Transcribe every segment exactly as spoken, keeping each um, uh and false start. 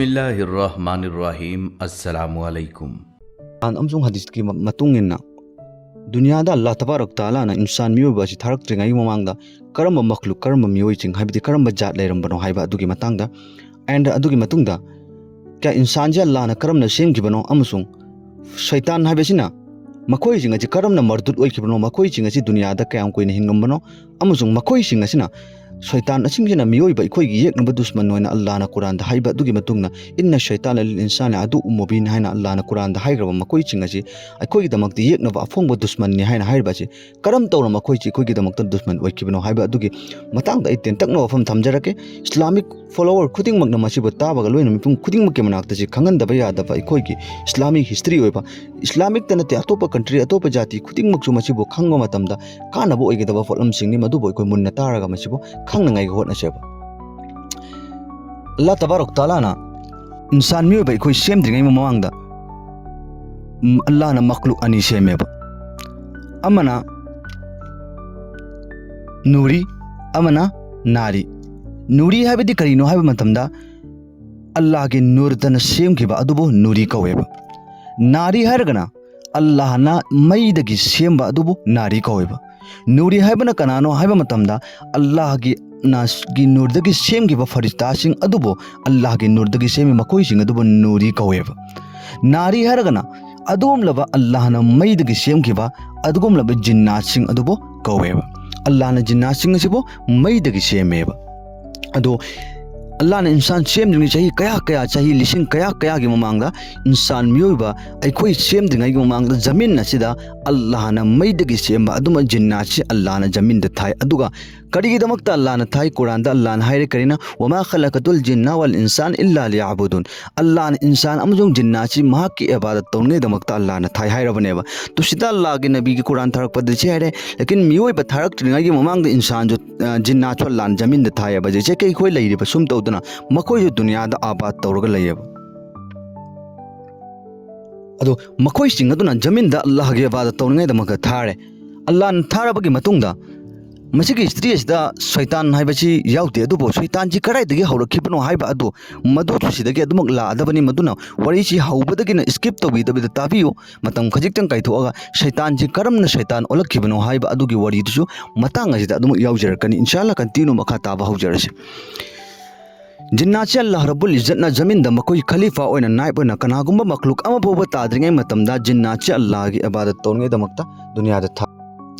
Bismillahir Rahmanir Rahim. Assalamu alaikum. ꯀꯨꯔꯥꯟ ꯑꯃꯁꯨꯡ ꯍꯗꯤꯁꯀꯤ ꯃ-, ꯃꯇꯨꯡ ꯏꯟꯅ, ꯗꯨꯅꯤꯌꯥꯗ ꯑꯜꯂꯥꯍ ꯇꯕꯥꯔꯛ ꯇꯥꯂꯥꯅ ꯏꯟꯁꯥꯟ, ꯃꯤꯑꯣꯏꯕ ꯑꯁꯤ ꯊꯥꯔꯛꯇ꯭ꯔꯤꯉꯩꯒꯤ ꯃꯃꯥꯡꯗ ꯀꯔꯝꯕ ꯃꯈꯂꯨꯛ, ꯀꯔꯝꯕ ꯃꯤꯑꯣꯏꯁꯤꯡ, ꯍꯥꯏꯕꯗꯤ ꯀꯔꯝꯕ ꯖꯥꯠ ꯂꯩꯔꯝꯕꯅꯣ ꯍꯥꯏꯕ ꯑꯗꯨꯒꯤ ꯃꯇꯥꯡꯗ, and ꯑꯗꯨꯒꯤ ꯃꯇꯨꯡꯗ ꯀꯌꯥ ꯏꯟꯁꯥꯟꯁꯦ ꯑꯜꯂꯥꯍꯅ ꯀꯔꯝꯅ ꯁꯦꯝꯈꯤꯕꯅꯣ ꯑꯃꯁꯨꯡ ꯁꯩꯇꯥꯟ ꯍꯥꯏꯕꯁꯤꯅ ꯃꯈꯣꯏꯁꯤꯡ ꯑꯁꯤ ꯀꯔꯝꯅ ꯃꯔꯗꯨꯠ ꯑꯣꯏꯈꯤꯕꯅꯣ, ꯃꯈꯣꯏꯁꯤꯡ ꯑꯁꯤ ꯗꯨꯅꯤꯌꯥꯗ ꯀꯌꯥꯝ ꯀꯨꯏꯅ ꯍꯤꯡꯉꯝꯕꯅꯣ, ꯑꯃꯁꯨꯡ ꯃꯈꯣꯏꯁꯤꯡ ꯑꯁꯤꯅ ꯁꯩꯇꯥꯟ ꯑꯁꯤꯡꯁꯤꯅ ꯃꯤꯑꯣꯏꯕ ꯑꯩꯈꯣꯏꯒꯤ ꯌꯦꯛꯅꯕ ꯗꯨꯁꯃꯟ ꯑꯣꯏꯅ ꯑꯜꯂꯥꯍꯅ ꯀꯨꯔꯥꯟꯗ ꯍꯥꯏꯕ ꯑꯗꯨꯒꯤ ꯃꯇꯨꯡꯗ, "ꯏꯟꯅ ꯁꯩꯇꯥꯟ ꯂꯤꯜ ꯏꯟꯁꯥꯟ ꯑꯗꯨ ꯃꯨꯕꯤꯟ" ꯍꯥꯏꯅ ꯑꯜꯂꯥꯍꯅ ꯀꯨꯔꯥꯟꯗ ꯍꯥꯏꯈ꯭ꯔꯕ ꯃꯈꯣꯏꯁꯤꯡ ꯑꯁꯤ ꯑꯩꯈꯣꯏꯒꯤꯗꯃꯛꯇ ꯌꯦꯛꯅꯕ ꯑꯐꯣꯡꯕ ꯗꯨꯁꯃꯟꯅꯤ ꯍꯥꯏꯅ ꯍꯥꯏꯔꯤꯕ ꯑꯁꯤ ꯀꯔꯝ ꯇꯧꯅ ꯃꯈꯣꯏꯁꯤ ꯑꯩꯈꯣꯏꯒꯤꯗꯃꯛꯇ ꯗꯨꯁꯃꯟ ꯑꯣꯏꯈꯤꯕꯅꯣ ꯍꯥꯏꯕ ꯑꯗꯨꯒꯤ ꯃꯇꯥꯡꯗ ꯑꯩ ꯇꯦꯟꯇꯛꯅ ꯋꯥꯐꯝ ꯊꯝꯖꯔꯛꯀꯦ꯫ ꯏꯁꯂꯥꯃꯤꯛ ꯐꯣꯂꯣꯋꯔ ꯈꯨꯗꯤꯡꯃꯛꯅ ꯃꯁꯤꯕꯨ ꯇꯥꯕꯒ ꯂꯣꯏꯅꯅ ꯃꯤꯄꯨꯝ ꯈꯨꯗꯤꯡꯃꯛꯀꯤ ꯃꯅꯥꯛꯇ ꯁꯤ ꯈꯪꯍꯟꯗꯕ ꯌꯥꯗꯕ ꯑꯩꯈꯣꯏꯒꯤ ꯏꯁꯂꯥꯃꯤꯛ ꯍꯤꯁꯇ꯭ꯔꯤ ꯑꯣꯏꯕ, ꯏꯁꯂꯥꯃꯤꯛꯇ ꯅꯠꯇꯦ, ꯑꯇꯣꯞꯄ ꯀꯟꯇ꯭ꯔꯤ, ꯑꯇꯣꯞꯄ ꯖꯥꯇꯤ ꯈꯨꯗꯤꯡꯃꯛꯁꯨ ꯃꯁꯤꯕꯨ ꯈꯪꯕ ꯃꯇꯝꯗ ꯀꯥꯟꯅꯕ ꯑꯣꯏꯒꯗꯕ ꯄꯣꯠꯂꯝꯁꯤꯡꯅꯤ꯫ ꯃꯗꯨꯕꯨ ꯑꯩꯈꯣꯏ ꯃꯨꯟꯅ ꯇꯥꯔꯒ ꯃꯁꯤꯕꯨ ꯈꯪꯅꯉꯥꯏꯒꯤ ꯍꯣꯠꯅꯁꯦꯕ꯫ ꯑꯜꯂꯥꯍ ꯇꯕꯥꯔꯛ ꯇꯥꯂꯥꯅ ꯏꯟꯁꯥꯟ, ꯃꯤꯑꯣꯏꯕ ꯑꯩꯈꯣꯏ ꯁꯦꯝꯗ꯭ꯔꯤꯉꯩ ꯃꯃꯥꯡꯗ, ꯎꯝ, ꯑꯜꯂꯥꯍꯅ ꯃꯈꯂꯨꯛ ꯑꯅꯤ ꯁꯦꯝꯃꯦꯕ꯫ ꯑꯃꯅ ꯅꯨꯔꯤ, ꯑꯃꯅ ꯅꯥꯔꯤ꯫ ꯅꯨꯔꯤ ꯍꯥꯏꯕꯗꯤ ꯀꯔꯤꯅꯣ ꯍꯥꯏꯕ ꯃꯇꯝꯗ, ꯑꯜꯂꯥꯍꯒꯤ ꯅꯨꯔꯗꯅ ꯁꯦꯝꯈꯤꯕ ꯑꯗꯨꯕꯨ ꯅꯨꯔꯤ ꯀꯧꯋꯦꯕ꯫ ꯅꯥꯔꯤ ꯍꯥꯏꯔꯒꯅ ꯑꯜꯂꯥꯍꯅ ꯃꯩꯗꯒꯤ ꯁꯦꯝꯕ ꯑꯗꯨꯕꯨ ꯅꯥꯔꯤ ꯀꯧꯋꯦꯕ꯫ ꯅꯨꯔꯤ ꯍꯥꯏꯕꯅ ꯀꯅꯥꯅꯣ ꯍꯥꯏꯕ ꯃꯇꯝꯗ, ꯑꯜꯂꯥꯍꯒꯤ ꯅꯥꯁ-, ꯒꯤ ꯅꯨꯔꯗꯒꯤ ꯁꯦꯝꯈꯤꯕ ꯐꯔꯤꯁꯇꯥꯁꯤꯡ ꯑꯗꯨꯕꯨ ꯑꯜꯂꯥꯍꯒꯤ ꯅꯨꯔꯗꯒꯤ ꯁꯦꯝꯃꯤ, ꯃꯈꯣꯏꯁꯤꯡ ꯑꯗꯨꯕꯨ ꯅꯨꯔꯤ ꯀꯧꯋꯦꯕ꯫ ꯅꯥꯔꯤ ꯍꯥꯏꯔꯒꯅ ꯑꯗꯨꯒꯨꯝꯂꯕ ꯑꯜꯂꯥꯍꯅ ꯃꯩꯗꯒꯤ ꯁꯦꯝꯈꯤꯕ ꯑꯗꯨꯒꯨꯝꯂꯕ ꯖꯤꯟꯅꯥꯠꯁꯤꯡ ꯑꯗꯨꯕꯨ ꯀꯧꯋꯦꯕ꯫ ꯑꯜꯂꯥꯍꯅ ꯖꯤꯟꯅꯥꯠꯁꯤꯡ ꯑꯁꯤꯕꯨ ꯃꯩꯗꯒꯤ ꯁꯦꯝꯃꯦꯕ꯫ ꯑꯗꯣ ꯑꯜꯂꯥꯍꯅ ꯏꯟꯁꯥꯟ ꯁꯦꯝꯗ꯭ꯔꯤꯉꯩ ꯆꯍꯤ ꯀꯌꯥ ꯀꯌꯥ, ꯆꯍꯤ ꯂꯤꯁꯤꯡ ꯀꯌꯥ ꯀꯌꯥꯒꯤ ꯃꯃꯥꯡꯗ, ꯏꯟꯁꯥꯟ, ꯃꯤꯑꯣꯏꯕ ꯑꯩꯈꯣꯏ ꯁꯦꯝꯗ꯭ꯔꯤꯉꯩꯒꯤ ꯃꯃꯥꯡꯗ ꯖꯃꯤꯟ ꯑꯁꯤꯗ ꯑꯜꯂꯥꯍꯅ ꯃꯩꯗꯒꯤ ꯁꯦꯝꯕ ꯑꯗꯨꯃꯛ ꯖꯤꯟꯅꯥꯠꯁꯤ ꯑꯜꯂꯥꯍꯅ ꯖꯃꯤꯟꯗ ꯊꯥꯏ꯫ ꯑꯗꯨꯒ ꯀꯔꯤꯒꯤꯗꯃꯛꯇ ꯑꯜꯂꯥꯍꯅ ꯊꯥꯏ? ꯀꯨꯔꯥꯟꯗ ꯑꯜꯂꯥꯍꯅ ꯍꯥꯏꯔꯦ ꯀꯔꯤꯅ, "ꯋꯃꯥ ꯈꯂꯛꯀꯇꯨꯜ ꯖꯤꯟꯅ ꯋꯜ ꯏꯟꯁꯥꯟ ꯏꯜꯂꯥ ꯂꯤꯌꯥꯕꯨꯗꯨꯟ"꯫ ꯑꯜꯂꯥꯍꯅ ꯏꯟꯁꯥꯟ ꯑꯃꯁꯨꯡ ꯖꯤꯟꯅꯥꯠꯁꯤ ꯃꯍꯥꯛꯀꯤ ꯏꯕꯥꯗꯠ ꯇꯧꯅꯉꯩꯗꯃꯛꯇ ꯑꯜꯂꯥꯍꯅ ꯊꯥꯏ ꯍꯥꯏꯔꯕꯅꯦꯕ꯫ ꯇꯨꯁꯤꯗ ꯑꯜꯂꯥꯍꯒꯤ ꯅꯕꯤꯒꯤ ꯀꯨꯔꯥꯟ ꯊꯥꯔꯛꯄꯗ ꯁꯤ ꯍꯥꯏꯔꯦ, ꯂꯦꯀꯤꯟ ꯃꯤꯑꯣꯏꯕ ꯊꯥꯔꯛꯇ꯭ꯔꯤꯉꯩꯒꯤ ꯃꯃꯥꯡꯗ ꯏꯟꯁꯥꯟꯁꯨ, ꯑ, ꯖꯤꯟꯅꯥꯠꯁꯨ ꯑꯜꯂꯥꯍꯅ ꯖꯃꯤꯟꯗ ꯊꯥꯏꯑꯕ꯫ ꯍꯧꯖꯤꯛꯁꯦ ꯑꯩꯈꯣꯏ ꯂꯩꯔꯤꯕ ꯁꯨꯝ ꯇꯧꯗꯅ ꯃꯈꯣꯏꯁꯨ ꯗꯨꯅꯤꯌꯥꯗ ꯑꯥꯕꯥꯗ ꯇꯧꯔꯒ ꯂꯩꯌꯦꯕ꯫ ꯑꯗꯣ ꯃꯈꯣꯏꯁꯤꯡ ꯑꯗꯨꯅ ꯖꯃꯤꯟꯗ ꯑꯜꯂꯥꯍꯒꯤ ꯏꯕꯥꯗꯠ ꯇꯧꯅꯉꯩꯗꯃꯛꯇ ꯊꯥꯔꯦ꯫ ꯑꯜꯂꯥꯍꯅ ꯊꯥꯔꯕꯒꯤ ꯃꯇꯨꯡꯗ ꯃꯁꯤꯒꯤ ꯍꯤꯁꯇ꯭ꯔꯤ ꯑꯁꯤꯗ ꯁꯩꯇꯥꯟ ꯍꯥꯏꯕꯁꯤ ꯌꯥꯎꯗꯦ, ꯑꯗꯨꯕꯨ ꯁꯩꯇꯥꯟꯁꯤ ꯀꯗꯥꯏꯗꯒꯤ ꯍꯧꯔꯛꯈꯤꯕꯅꯣ ꯍꯥꯏꯕ ꯑꯗꯨ ꯃꯗꯨꯁꯨ ꯁꯤꯗꯒꯤ ꯑꯗꯨꯃꯛ ꯂꯥꯛꯑꯗꯕꯅꯤ꯫ ꯃꯗꯨꯅ ꯋꯥꯔꯤꯁꯤ ꯍꯧꯕꯗꯒꯤꯅ ꯁ꯭ꯀꯤꯞ ꯇꯧꯕꯤꯗꯕꯤꯗ ꯇꯥꯕꯤꯌꯨ꯫ ꯃꯇꯝ ꯈꯖꯤꯛꯇꯪ ꯀꯥꯏꯊꯣꯛꯑꯒ ꯁꯩꯇꯥꯟꯁꯤ ꯀꯔꯝꯅ ꯁꯩꯇꯥꯟ ꯑꯣꯜꯂꯛꯈꯤꯕꯅꯣ ꯍꯥꯏꯕ ꯑꯗꯨꯒꯤ ꯋꯥꯔꯤꯗꯨꯁꯨ ꯃꯇꯥꯡ ꯑꯁꯤꯗ ꯑꯗꯨꯃꯛ ꯌꯥꯎꯖꯔꯛꯀꯅꯤ꯫ ꯏꯟꯁꯥ ꯑꯜꯂꯥ, ꯀꯟꯇꯤꯅ꯭ꯌꯨ ꯃꯈꯥ ꯇꯥꯕ ꯍꯧꯖꯔꯁꯤ꯫ ꯖꯤꯟꯅꯥꯠꯁꯤ ꯑꯜꯂꯥꯍ ꯔꯕꯨꯜ ꯏꯖꯠꯅ ꯖꯃꯤꯟꯗ ꯃꯈꯣꯏ ꯈꯂꯤꯐꯥ ꯑꯣꯏꯅ, ꯅꯥꯏꯕ ꯑꯣꯏꯅ, ꯀꯅꯥꯒꯨꯝꯕ ꯃꯈꯂꯨꯛ ꯑꯃ ꯐꯥꯎꯕ ꯇꯥꯗ꯭ꯔꯤꯉꯩ ꯃꯇꯝꯗ ꯖꯤꯟꯅꯥꯠꯁꯤ ꯑꯜꯂꯥꯍꯒꯤ ꯏꯕꯥꯗꯠ ꯇꯧꯅꯉꯩꯗꯃꯛꯇ ꯗꯨꯅꯤꯌꯥꯗ ꯊꯥ꯫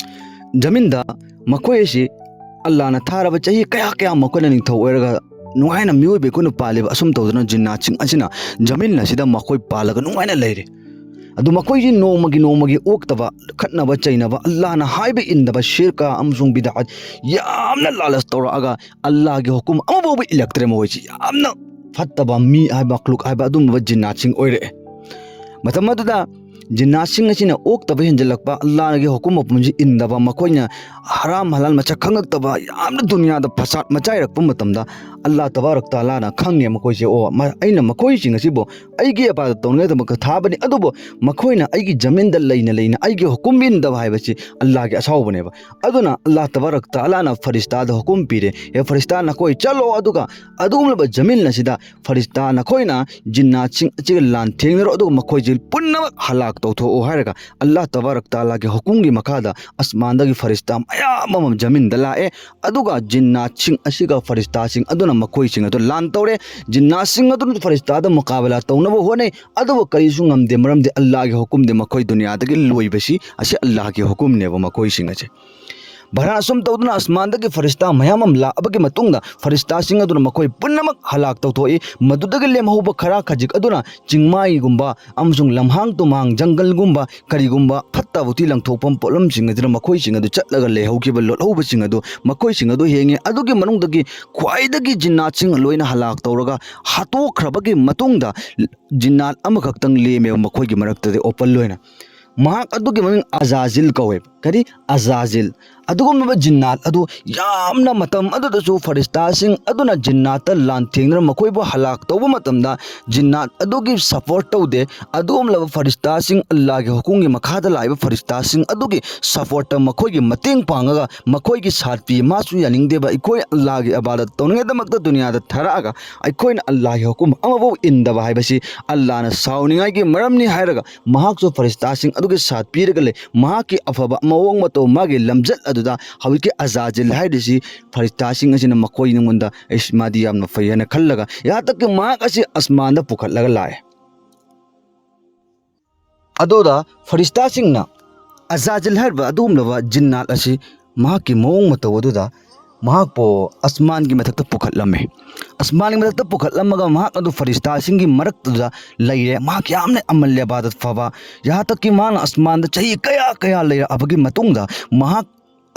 ꯖꯃꯤꯟꯗ ꯃꯈꯣꯏ ꯑꯁꯤ ꯑꯜꯂꯥꯍꯅ ꯊꯥꯔꯕ ꯆꯍꯤ ꯀꯌꯥ ꯀꯌꯥ ꯃꯈꯣꯏꯅ ꯅꯤꯡꯊꯧ ꯑꯣꯏꯔꯒ ꯅꯨꯡꯉꯥꯏꯅ ꯃꯤꯑꯣꯏꯕ ꯑꯩꯈꯣꯏꯅ ꯄꯥꯜꯂꯤꯕ꯫ ꯑꯁꯨꯝ ꯇꯧꯗꯅ ꯖꯤꯟꯅꯥꯠꯁꯤꯡ ꯑꯁꯤꯅ ꯖꯃꯤꯟ ꯑꯁꯤꯗ ꯃꯈꯣꯏ ꯄꯥꯜꯂꯒ ꯅꯨꯡꯉꯥꯏꯅ ꯂꯩꯔꯦ꯫ ꯑꯗꯨ ꯃꯈꯣꯏꯁꯤ ꯅꯣꯡꯃꯒꯤ ꯅꯣꯡꯃꯒꯤ ꯑꯣꯛꯇꯕ, ꯈꯠꯅꯕ ꯆꯩꯅꯕ, ꯑꯜꯂꯥꯍꯅ ꯍꯥꯏꯕ ꯏꯟꯗꯕ, ꯁꯤꯔꯀ ꯑꯃꯁꯨꯡ ꯕꯤꯗꯥꯠ ꯌꯥꯝꯅ ꯂꯥꯂꯁ ꯇꯧꯔꯛꯑꯒ ꯑꯜꯂꯥꯍꯒꯤ ꯍꯨꯀꯨꯝ ꯑꯃꯐꯥꯎꯕ ꯏꯜꯂꯛꯇ꯭ꯔꯦ꯫ ꯃꯈꯣꯏꯁꯤ ꯌꯥꯝꯅ ꯐꯠꯇꯕ ꯃꯤ ꯍꯥꯏꯕ, ꯃꯈꯂꯨꯛ ꯍꯥꯏꯕ ꯑꯗꯨꯒꯨꯝꯕ ꯖꯤꯟꯅꯥꯠꯁꯤꯡ ꯑꯣꯏꯔꯛꯑꯦ꯫ ꯃꯇꯝ ꯑꯗꯨꯗ ꯖꯤꯟꯅꯥꯠꯁꯤꯡ ꯑꯁꯤꯅ ꯑꯣꯛꯇꯕ ꯍꯦꯟꯖꯜꯂꯛꯄ, ꯑꯜꯂꯥꯍꯒꯤ ꯍꯨꯀꯨꯝ ꯃꯄꯨꯝꯁꯤ ꯏꯟꯗꯕ, ꯃꯈꯣꯏꯅ ꯍꯔꯥꯝ ꯍꯂꯥꯜ ꯃꯁꯛ ꯈꯪꯉꯛꯇꯕ, ꯌꯥꯝꯅ ꯗꯨꯅꯤꯌꯥꯗ ꯐꯁꯥꯠ ꯃꯆꯥꯏꯔꯛꯄ ꯃꯇꯝꯗ, ꯑꯜꯂꯥꯍ ꯇꯕꯥꯔꯛ ꯇꯥꯂꯥꯅ ꯈꯪꯉꯦ ꯃꯈꯣꯏꯁꯦ, "ꯑꯣ, ꯃ-, ꯑꯩꯅ ꯃꯈꯣꯏꯁꯤꯡ ꯑꯁꯤꯕꯨ ꯑꯩꯒꯤ ꯏꯕꯥꯗꯠ ꯇꯧꯅꯉꯥꯏꯗꯃꯛꯇ ꯊꯥꯕꯅꯤ, ꯑꯗꯨꯕꯨ ꯃꯈꯣꯏꯅ ꯑꯩꯒꯤ ꯖꯃꯤꯟꯗ ꯂꯩꯅ ꯂꯩꯅ ꯑꯩꯒꯤ ꯍꯨꯀꯨꯝ ꯏꯟꯗꯕ ꯍꯥꯏꯕꯁꯤ ꯑꯜꯂꯥꯍꯒꯤ ꯑꯁꯥꯎꯕꯅꯦꯕ"꯫ ꯑꯗꯨꯅ ꯑꯜꯂꯥꯍ ꯇꯕꯥꯔꯛ ꯇꯥꯂꯥꯅ ꯐꯔꯤꯁꯇꯥꯗ ꯍꯨꯀꯨꯝ ꯄꯤꯔꯦ, "ꯍꯦ ꯐꯔꯤꯁꯇꯥ, ꯅꯈꯣꯏ ꯆꯠꯂꯣ, ꯑꯗꯨꯒ ꯑꯗꯨꯒꯨꯝꯂꯕ ꯖꯃꯤꯟ ꯑꯁꯤꯗ ꯐꯔꯤꯁꯇꯥ ꯅꯈꯣꯏꯅ ꯖꯤꯟꯅꯥꯠꯁꯤꯡ ꯑꯁꯤꯒ ꯂꯥꯟꯊꯦꯡꯅꯔꯣ, ꯑꯗꯨꯒ ꯃꯈꯣꯏꯁꯤ ꯄꯨꯝꯅꯃꯛ ꯍꯂꯥꯛ ꯇꯧꯊꯣꯛꯎ" ꯍꯥꯏꯔꯒ ꯑꯜꯂꯥꯍ ꯇꯕꯥꯔꯛ ꯇꯥꯂꯥꯒꯤ ꯍꯨꯀꯨꯝꯒꯤ ꯃꯈꯥꯗ ꯑꯁꯃꯥꯟꯗꯒꯤ ꯐꯔꯤꯁꯇꯥ ꯃꯌꯥꯝ ꯑꯃ ꯖꯃꯤꯟꯗ ꯂꯥꯛꯑꯦ꯫ ꯑꯗꯨꯒ ꯖꯤꯟꯅꯥꯠꯁꯤꯡ ꯑꯁꯤꯒ ꯐꯔꯤꯁꯇꯥꯁꯤꯡ ꯑꯗꯨꯅ ꯃꯈꯣꯏꯁꯤꯡ ꯑꯗꯨ ꯂꯥꯟ ꯇꯧꯔꯦ꯫ ꯖꯤꯟꯅꯥꯠꯁꯤꯡ ꯑꯗꯨꯅ ꯐꯔꯤꯁꯇꯥꯗ ꯃꯨꯀꯥꯕꯂꯥ ꯇꯧꯅꯕ ꯍꯣꯠꯅꯩ, ꯑꯗꯨꯕꯨ ꯀꯔꯤꯁꯨ ꯉꯝꯗꯦ, ꯃꯔꯝꯗꯤ ꯑꯜꯂꯥꯍꯒꯤ ꯍꯨꯀꯨꯝꯗꯤ ꯃꯈꯣꯏ ꯗꯨꯅꯤꯌꯥꯗꯒꯤ ꯂꯣꯏꯕꯁꯤ ꯑꯁꯤ ꯑꯜꯂꯥꯍꯒꯤ ꯍꯨꯀꯨꯝꯅꯦꯕ ꯃꯈꯣꯏꯁꯤꯡ ꯑꯁꯦ꯫ ꯚꯥꯔꯥ ꯑꯁꯨꯝ ꯇꯧꯗꯨꯅ ꯑꯁꯃꯥꯟꯗꯒꯤ ꯐꯔꯤꯁꯇꯥ ꯃꯌꯥꯝ ꯑꯃ ꯂꯥꯛꯑꯕꯒꯤ ꯃꯇꯨꯡꯗ ꯐꯔꯤꯁꯇꯥꯁꯤꯡ ꯑꯗꯨꯅ ꯃꯈꯣꯏ ꯄꯨꯝꯅꯃꯛ ꯍꯂꯥꯛ ꯇꯧꯊꯣꯛꯏ꯫ ꯃꯗꯨꯗꯒꯤ ꯂꯦꯝꯍꯧꯕ ꯈꯔ ꯈꯖꯤꯛ ꯑꯗꯨꯅ ꯆꯤꯡꯃꯥꯏꯒꯨꯝꯕ ꯑꯃꯁꯨꯡ ꯂꯝꯍꯥꯡ ꯇꯨꯝꯍꯥꯡ, ꯖꯪꯒꯜꯒꯨꯝꯕ ꯀꯔꯤꯒꯨꯝꯕ ꯐꯠꯇ ꯍꯥꯎꯊꯤ ꯂꯪꯊꯣꯛꯐꯝ ꯄꯣꯠꯂꯝꯁꯤꯡ ꯑꯗꯨꯅ ꯃꯈꯣꯏꯁꯤꯡ ꯑꯗꯨ ꯆꯠꯂꯒ ꯂꯩꯍꯧꯈꯤꯕ ꯂꯣꯠꯍꯧꯕꯁꯤꯡ ꯑꯗꯨ, ꯃꯈꯣꯏꯁꯤꯡ ꯑꯗꯨ ꯍꯦꯡꯉꯤ꯫ ꯑꯗꯨꯒꯤ ꯃꯅꯨꯡꯗꯒꯤ ꯈ꯭ꯋꯥꯏꯗꯒꯤ ꯖꯤꯟꯅꯥꯠꯁꯤꯡ ꯂꯣꯏꯅ ꯍꯂꯥꯛ ꯇꯧꯔꯒ ꯍꯥꯠꯇꯣꯛꯈ꯭ꯔꯕꯒꯤ ꯃꯇꯨꯡꯗ ꯖꯤꯟꯅꯥꯠ ꯑꯃꯈꯛꯇꯪ ꯂꯦꯝꯃꯦꯕ ꯃꯈꯣꯏꯒꯤ ꯃꯔꯛꯇꯗꯤ ꯑꯣꯄꯜ ꯑꯣꯏꯅ꯫ ꯃꯍꯥꯛ ꯑꯗꯨꯒꯤ ꯃꯃꯤꯡ ꯑꯖꯥꯖꯤꯜ ꯀꯧꯋꯦꯕ꯫ ꯀꯔꯤ? ꯑꯖꯥꯖꯤꯜ꯫ ꯑꯗꯨꯒꯨꯝꯂꯕ ꯖꯤꯟꯅꯥꯠ ꯑꯗꯨ ꯌꯥꯝꯅ, ꯃꯇꯝ ꯑꯗꯨꯗꯁꯨ ꯐꯔꯤꯁꯇꯥꯁꯤꯡ ꯑꯗꯨꯅ ꯖꯤꯟꯅꯥꯠꯇ ꯂꯥꯟꯊꯦꯡꯗꯨꯅ ꯃꯈꯣꯏꯕꯨ ꯍꯂꯥꯛ ꯇꯧꯕ ꯃꯇꯝꯗ, ꯖꯤꯟꯅꯥꯠ ꯑꯗꯨꯒꯤ ꯁꯄꯣꯔꯠ ꯇꯧꯗꯦ꯫ ꯑꯗꯨꯒꯨꯝꯂꯕ ꯐꯔꯤꯁꯇꯥꯁꯤꯡ, ꯑꯜꯂꯥꯍꯒꯤ ꯍꯨꯀꯨꯝꯒꯤ ꯃꯈꯥꯗ ꯂꯥꯛꯏꯕ ꯐꯔꯤꯁꯇꯥꯁꯤꯡ ꯑꯗꯨꯒꯤ ꯁꯄꯣꯔꯠꯇ ꯃꯈꯣꯏꯒꯤ ꯃꯇꯦꯡ ꯄꯥꯡꯉꯒ, ꯃꯈꯣꯏꯒꯤ ꯁꯥꯠ ꯄꯤ꯫ ꯃꯥꯁꯨ ꯌꯥꯅꯤꯡꯗꯦꯕ, ꯑꯩꯈꯣꯏ ꯑꯜꯂꯥꯍꯒꯤ ꯑꯕꯥꯗꯠ ꯇꯧꯅꯤꯡꯉꯥꯏꯗꯃꯛꯇ ꯗꯨꯅꯤꯌꯥꯗ ꯊꯥꯔꯛꯑꯒ ꯑꯩꯈꯣꯏꯅ ꯑꯜꯂꯥꯍꯒꯤ ꯍꯨꯀꯨꯝ ꯑꯃꯐꯥꯎ ꯏꯟꯗꯕ ꯍꯥꯏꯕꯁꯤ ꯑꯜꯂꯥꯍꯅ ꯁꯥꯎꯅꯤꯡꯉꯥꯏꯒꯤ ꯃꯔꯝꯅꯤ ꯍꯥꯏꯔꯒ, ꯃꯍꯥꯛꯁꯨ ꯐꯔꯤꯁꯇꯥꯁꯤꯡ ꯑꯗꯨꯒꯤ ꯁꯥꯠ ꯄꯤꯔꯒ ꯂꯩ꯫ ꯃꯍꯥꯛꯀꯤ ꯑꯐꯕ ꯃꯑꯣꯡ ꯃꯇꯧ, ꯃꯥꯒꯤ ꯂꯝꯆꯠ ꯑꯗꯨꯗ ꯍꯧꯖꯤꯛꯀꯤ ꯑꯖꯥꯖꯤꯜ ꯍꯥꯏꯔꯤꯁꯤ ꯐꯔꯤꯁꯇꯥꯁꯤꯡ ꯑꯁꯤꯅ ꯃꯈꯣꯏ ꯅꯉꯣꯟꯗ, "ꯏꯁ, ꯃꯥꯗꯤ ꯌꯥꯝꯅ ꯐꯩ" ꯍꯥꯏꯅ ꯈꯜꯂꯒ, ꯌꯥꯍꯥꯟ ꯇꯛꯀꯤ ꯃꯍꯥꯛ ꯑꯁꯤ ꯑꯁꯃꯥꯟꯗ ꯄꯨꯈꯠꯂꯒ ꯂꯥꯛꯑꯦ꯫ ꯑꯗꯨꯗ ꯐꯔꯤꯁꯇꯥꯁꯤꯡꯅ ꯑꯖꯥꯖꯤꯜ ꯍꯥꯏꯔꯤꯕ ꯑꯗꯨꯒꯨꯝꯂꯕ ꯖꯤꯟꯅꯥꯠ ꯑꯁꯤ ꯃꯍꯥꯛꯀꯤ ꯃꯑꯣꯡ ꯃꯇꯧ ꯑꯗꯨꯗ ꯃꯍꯥꯛꯄꯨ ꯑꯁꯃꯥꯟꯒꯤ ꯃꯊꯛꯇ ꯄꯨꯈꯠꯂꯝꯃꯦ꯫ ꯑꯁꯃꯥꯟꯒꯤ ꯃꯊꯛꯇ ꯄꯨꯈꯠꯂꯝꯃꯒ ꯃꯍꯥꯛ ꯑꯗꯨ ꯐꯔꯤꯁꯇꯥꯁꯤꯡꯒꯤ ꯃꯔꯛꯇꯨꯗ ꯂꯩꯔꯦ꯫ ꯃꯍꯥꯛ ꯌꯥꯝꯅ ꯑꯃꯜ ꯏꯕꯥꯗꯠ ꯐꯕ, ꯌꯥꯍꯥꯟ ꯇꯛꯀꯤ ꯃꯥꯅ ꯑꯁꯃꯥꯟꯗ ꯆꯍꯤ ꯀꯌꯥ ꯀꯌꯥ ꯂꯩꯔꯛꯑꯕꯒꯤ ꯃꯇꯨꯡꯗ, ꯃꯍꯥꯛ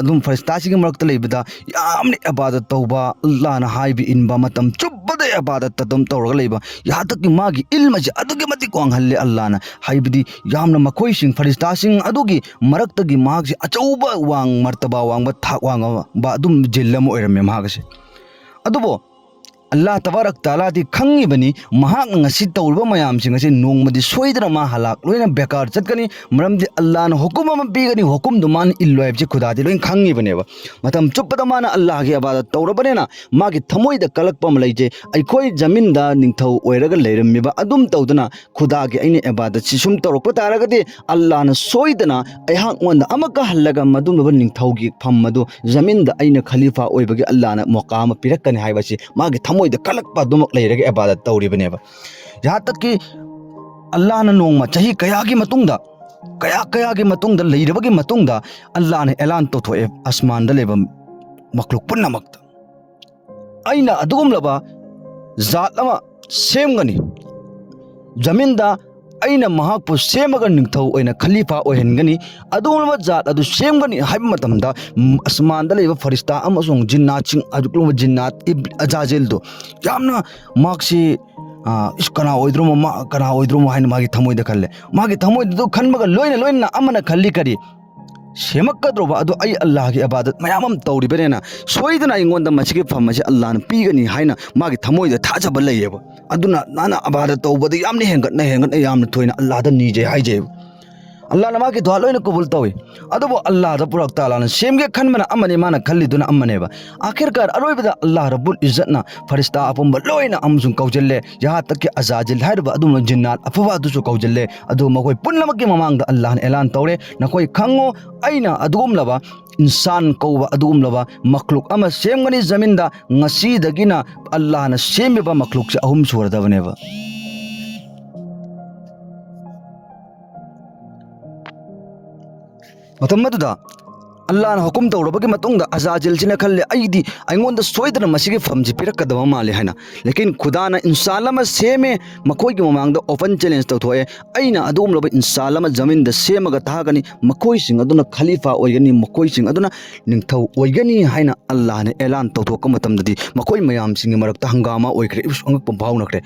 ꯑꯗꯨꯝ ꯐꯔꯤꯁꯇꯥꯁꯤꯡꯒꯤ ꯃꯔꯛꯇ ꯂꯩꯕꯗ ꯌꯥꯝꯅ ꯏꯕꯥꯗꯠ ꯇꯧꯕ, ꯑꯜꯂꯥꯍꯅ ꯍꯥꯏꯕ ꯏꯟꯕ, ꯃꯇꯝ ꯆꯨꯞꯄꯗ ꯏꯕꯥꯗꯠ ꯑꯗꯨꯝ ꯇꯧꯔꯒ ꯂꯩꯕ, ꯌꯥꯍꯥꯟ ꯇꯛꯀꯤ ꯃꯥꯒꯤ ꯏꯜꯝ ꯑꯁꯤ ꯑꯗꯨꯛꯀꯤ ꯃꯇꯤꯛ ꯋꯥꯡꯍꯜꯂꯦ꯫ ꯑꯜꯂꯥꯍꯅ ꯍꯥꯏꯕꯗꯤ ꯌꯥꯝꯅ ꯃꯈꯣꯏꯁꯤꯡ, ꯐꯔꯤꯁꯇꯥꯁꯤꯡ ꯑꯗꯨꯒꯤ ꯃꯔꯛꯇꯒꯤ ꯃꯍꯥꯛꯁꯤ ꯑꯆꯧꯕ ꯋꯥꯡ, ꯃꯔꯇꯕꯥ ꯋꯥꯡꯕ, ꯊꯥꯛ ꯋꯥꯡꯕ ꯑꯗꯨꯝ ꯖꯤꯜ ꯑꯃ ꯑꯣꯏꯔꯝꯃꯦ ꯃꯍꯥꯛ ꯑꯁꯤ꯫ ꯑꯗꯨꯕꯨ ꯑꯜꯂꯥꯍ ꯇꯕꯥꯔꯛ ꯇꯥꯂꯥꯗꯤ ꯈꯪꯉꯤꯕꯅꯤ, ꯃꯍꯥꯛꯅ ꯉꯁꯤ ꯇꯧꯔꯤꯕ ꯃꯌꯥꯝꯁꯤꯡ ꯑꯁꯤ ꯅꯣꯡꯃꯗꯤ ꯁꯣꯏꯗꯅ ꯃꯥ ꯍꯂꯥꯛ ꯂꯣꯏꯅ ꯕꯦꯀꯥꯔ ꯆꯠꯀꯅꯤ꯫ ꯃꯔꯝꯗꯤ ꯑꯜꯂꯥꯍꯅ ꯍꯨꯀꯨꯝ ꯑꯃ ꯄꯤꯒꯅꯤ, ꯍꯨꯀꯨꯝꯗꯨ ꯃꯥꯅ ꯏꯜꯂꯣꯏ ꯍꯥꯏꯕꯁꯤ ꯈꯨꯗꯥꯗꯤ ꯂꯣꯏꯅ ꯈꯪꯉꯤꯕꯅꯦꯕ꯫ ꯃꯇꯝ ꯆꯨꯞꯄꯗ ꯃꯥꯅ ꯑꯜꯂꯥꯍꯒꯤ ꯏꯕꯥꯗꯠ ꯇꯧꯔꯕꯅꯤꯅ ꯃꯥꯒꯤ ꯊꯃꯣꯏꯗ ꯀꯜꯂꯛꯄ ꯑꯃ ꯂꯩꯖꯩ꯫ ꯑꯩꯈꯣꯏ ꯖꯃꯤꯟꯗ ꯅꯤꯡꯊꯧ ꯑꯣꯏꯔꯒ ꯂꯩꯔꯝꯃꯤꯕ ꯑꯗꯨꯝ ꯇꯧꯗꯅ ꯈꯨꯗꯥꯒꯤ ꯑꯩꯅ ꯏꯕꯥꯗꯠꯁꯤ ꯁꯨꯝ ꯇꯧꯔꯛꯄ ꯇꯥꯔꯒꯗꯤ, ꯑꯜꯂꯥꯍꯅ ꯁꯣꯏꯗꯅ ꯑꯩꯍꯥꯛꯉꯣꯟꯗ ꯑꯃꯨꯛꯀ ꯍꯜꯂꯒ ꯃꯗꯨꯒꯨꯝꯂꯕ ꯅꯤꯡꯊꯧꯒꯤ ꯐꯝ ꯑꯗꯨ ꯖꯃꯤꯟꯗ ꯑꯩꯅ ꯈꯂꯤꯐꯥ ꯑꯣꯏꯕꯒꯤ ꯑꯜꯂꯥꯍꯅ ꯃꯣꯀꯥ ꯑꯃ ꯄꯤꯔꯛꯀꯅꯤ ꯍꯥꯏꯕꯁꯤ ꯃꯥꯒꯤ ꯊꯃꯣꯏꯗ ꯀꯜꯂꯛꯄ ꯑꯗꯨꯃꯛ ꯂꯩꯔꯒ ꯏꯕꯥꯗꯠ ꯇꯧꯔꯤꯕꯅꯦꯕ꯫ ꯌꯥꯍꯥꯟ ꯇꯛꯀꯤ ꯑꯜꯂꯥꯍꯅ ꯅꯣꯡꯃ ꯆꯍꯤ ꯀꯌꯥꯒꯤ ꯃꯇꯨꯡꯗ, ꯀꯌꯥ ꯀꯌꯥꯒꯤ ꯃꯇꯨꯡꯗ ꯂꯩꯔꯕꯒꯤ ꯃꯇꯨꯡꯗ, ꯑꯜꯂꯥꯍꯅ ꯑꯦꯂꯥꯟ ꯇꯧꯊꯣꯛꯑꯦ ꯑꯁꯃꯥꯟꯗ ꯂꯩꯕ ꯃꯈꯂꯨꯛ ꯄꯨꯝꯅꯃꯛꯇ, "ꯑꯩꯅ ꯑꯗꯨꯒꯨꯝꯂꯕ ꯖꯥꯠ ꯑꯃ ꯁꯦꯝꯒꯅꯤ, ꯖꯃꯤꯟꯗ ꯑꯩꯅ ꯃꯍꯥꯛꯄꯨ ꯁꯦꯝꯃꯒ ꯅꯤꯡꯊꯧ ꯑꯣꯏꯅ ꯈꯂꯤꯐꯥ ꯑꯣꯏꯍꯟꯒꯅꯤ꯫ ꯑꯗꯨꯒꯨꯝꯂꯕ ꯖꯥꯠ ꯑꯗꯨ ꯁꯦꯝꯒꯅꯤ" ꯍꯥꯏꯕ ꯃꯇꯝꯗ, ꯎꯝ, ꯑꯁꯃꯥꯟꯗ ꯂꯩꯕ ꯐꯔꯤꯁꯇꯥ ꯑꯃꯁꯨꯡ ꯖꯤꯟꯅꯥꯠꯁꯤꯡ, ꯑꯗꯨꯒꯨꯝꯂꯕ ꯖꯤꯟꯅꯥꯠ ꯏꯕ-, ꯑꯖꯥꯖꯤꯜꯗꯣ ꯌꯥꯝꯅ ꯃꯍꯥꯛꯁꯤ, ꯑ, "ꯏꯁ, ꯀꯅꯥ ꯑꯣꯏꯗ꯭ꯔꯣꯃꯣ, ꯃꯥ ꯀꯅꯥ ꯑꯣꯏꯗ꯭ꯔꯣꯃꯣ?" ꯍꯥꯏꯅ ꯃꯥꯒꯤ ꯊꯃꯣꯏꯗ ꯈꯜꯂꯦ꯫ ꯃꯥꯒꯤ ꯊꯃꯣꯏꯗꯨꯗ ꯈꯟꯕꯒ ꯂꯣꯏꯅ ꯂꯣꯏꯅꯅ ꯑꯃꯅ ꯈꯜꯂꯤ ꯀꯔꯤ? ꯁꯦꯝꯃꯛꯀꯗꯧꯔꯕ ꯑꯗꯨ ꯑꯩ ꯑꯜꯂꯥꯍꯒꯤ ꯏꯕꯥꯗꯠ ꯃꯌꯥꯝ ꯑꯃ ꯇꯧꯔꯤꯕꯅꯤꯅ ꯁꯣꯏꯗꯅ ꯑꯩꯉꯣꯟꯗ ꯃꯁꯤꯒꯤ ꯐꯝ ꯑꯁꯤ ꯑꯜꯂꯥꯍꯅ ꯄꯤꯒꯅꯤ ꯍꯥꯏꯅ ꯃꯥꯒꯤ ꯊꯃꯣꯏꯗ ꯊꯥꯖꯕ ꯂꯩꯌꯦꯕ꯫ ꯑꯗꯨꯅ ꯅꯪꯅ ꯏꯕꯥꯗꯠ ꯇꯧꯕꯗ ꯌꯥꯝꯅ ꯍꯦꯟꯒꯠꯅ ꯍꯦꯟꯒꯠꯅ ꯌꯥꯝꯅ ꯊꯣꯏꯅ ꯑꯜꯂꯥꯍꯗ ꯅꯤꯖꯩ ꯍꯥꯏꯖꯩꯕ꯫ ꯑꯜꯂꯥꯍꯅ ꯃꯥꯒꯤ ꯗꯨꯋꯥ ꯂꯣꯏꯅ ꯀꯕꯨꯜ ꯇꯧꯏ꯫ ꯑꯗꯨꯕꯨ ꯑꯜꯂꯥꯍꯗ ꯄꯨꯔꯛ ꯇꯥꯂꯥꯅ ꯁꯦꯝꯒꯦ ꯈꯟꯕꯅ ꯑꯃꯅꯤ, ꯃꯥꯅ ꯈꯜꯂꯤꯗꯨꯅ ꯑꯃꯅꯦꯕ꯫ ꯑꯥꯈꯤꯔꯀꯥꯔ ꯑꯔꯣꯏꯕꯗ ꯑꯜꯂꯥꯍ ꯔꯕꯨꯜ ꯏꯖꯠꯅ ꯐꯔꯤꯁꯇꯥ ꯑꯄꯨꯝꯕ ꯂꯣꯏꯅ ꯑꯃꯁꯨꯡ ꯀꯧꯁꯤꯜꯂꯦ꯫ ꯌꯍꯥ ꯇꯛꯀꯤ ꯑꯖꯥꯖꯤꯜ ꯍꯥꯏꯔꯤꯕ ꯑꯗꯨꯒꯨꯝꯕ ꯖꯤꯟꯅꯥꯠ ꯑꯐꯕ ꯑꯗꯨꯁꯨ ꯀꯧꯁꯤꯜꯂꯦ꯫ ꯑꯗꯨ ꯃꯈꯣꯏ ꯄꯨꯝꯅꯃꯛꯀꯤ ꯃꯃꯥꯡꯗ ꯑꯜꯂꯥꯍꯅ ꯑꯦꯂꯥꯟ ꯇꯧꯔꯦ, "ꯅꯈꯣꯏ ꯈꯪꯉꯣ, ꯑꯩꯅ ꯑꯗꯨꯒꯨꯝꯂꯕ ꯏꯟꯁꯥꯟ ꯀꯧꯕ ꯑꯗꯨꯒꯨꯝꯂꯕ ꯃꯈ꯭ꯂꯨꯛ ꯑꯃ ꯁꯦꯝꯒꯅꯤ ꯖꯃꯤꯟꯗ꯫ ꯉꯁꯤꯗꯒꯤꯅ ꯑꯜꯂꯥꯍꯅ ꯁꯦꯝꯃꯤꯕ ꯃꯈ꯭ꯂꯨꯛꯁꯦ ꯑꯍꯨꯝ ꯁꯨꯔꯗꯕꯅꯦꯕ"꯫ ꯃꯇꯝ ꯑꯗꯨꯗ ꯑꯜꯂꯥꯍꯅ ꯍꯨꯀꯨꯝ ꯇꯧꯔꯕꯒꯤ ꯃꯇꯨꯡꯗ ꯑꯖꯥꯖꯤꯜꯁꯤꯅ ꯈꯜꯂꯦ, "ꯑꯩꯗꯤ, ꯑꯩꯉꯣꯟꯗ ꯁꯣꯏꯗꯅ ꯃꯁꯤꯒꯤ ꯐꯝꯁꯤ ꯄꯤꯔꯛꯀꯗꯕ ꯃꯥꯜꯂꯦ" ꯍꯥꯏꯅ꯫ ꯂꯦꯀꯤꯟ ꯈꯨꯗꯥꯅ ꯏꯟꯁꯥꯟ ꯑꯃ ꯁꯦꯝꯃꯦ, ꯃꯈꯣꯏꯒꯤ ꯃꯃꯥꯡꯗ ꯑꯣꯄꯟ ꯆꯦꯂꯦꯟꯖ ꯇꯧꯊꯣꯛꯑꯦ, "ꯑꯩꯅ ꯑꯗꯨꯒꯨꯝꯂꯕ ꯏꯟꯁꯥꯟ ꯑꯃ ꯖꯃꯤꯟꯗ ꯁꯦꯝꯃꯒ ꯊꯥꯒꯅꯤ, ꯃꯈꯣꯏꯁꯤꯡ ꯑꯗꯨꯅ ꯈꯂꯤꯐꯥ ꯑꯣꯏꯒꯅꯤ, ꯃꯈꯣꯏꯁꯤꯡ ꯑꯗꯨꯅ ꯅꯤꯡꯊꯧ ꯑꯣꯏꯒꯅꯤ" ꯍꯥꯏꯅ ꯑꯜꯂꯥꯍꯅ ꯑꯦꯂꯥꯟ ꯇꯧꯊꯣꯛꯄ ꯃꯇꯝꯗꯗꯤ ꯃꯈꯣꯏ ꯃꯌꯥꯝꯁꯤꯡꯒꯤ ꯃꯔꯛꯇ ꯍꯪꯒꯥꯃꯥ ꯑꯣꯏꯈ꯭ꯔꯦ, ꯏꯁ, ꯑꯉꯛꯄ ꯐꯥꯎꯅꯈ꯭ꯔꯦ꯫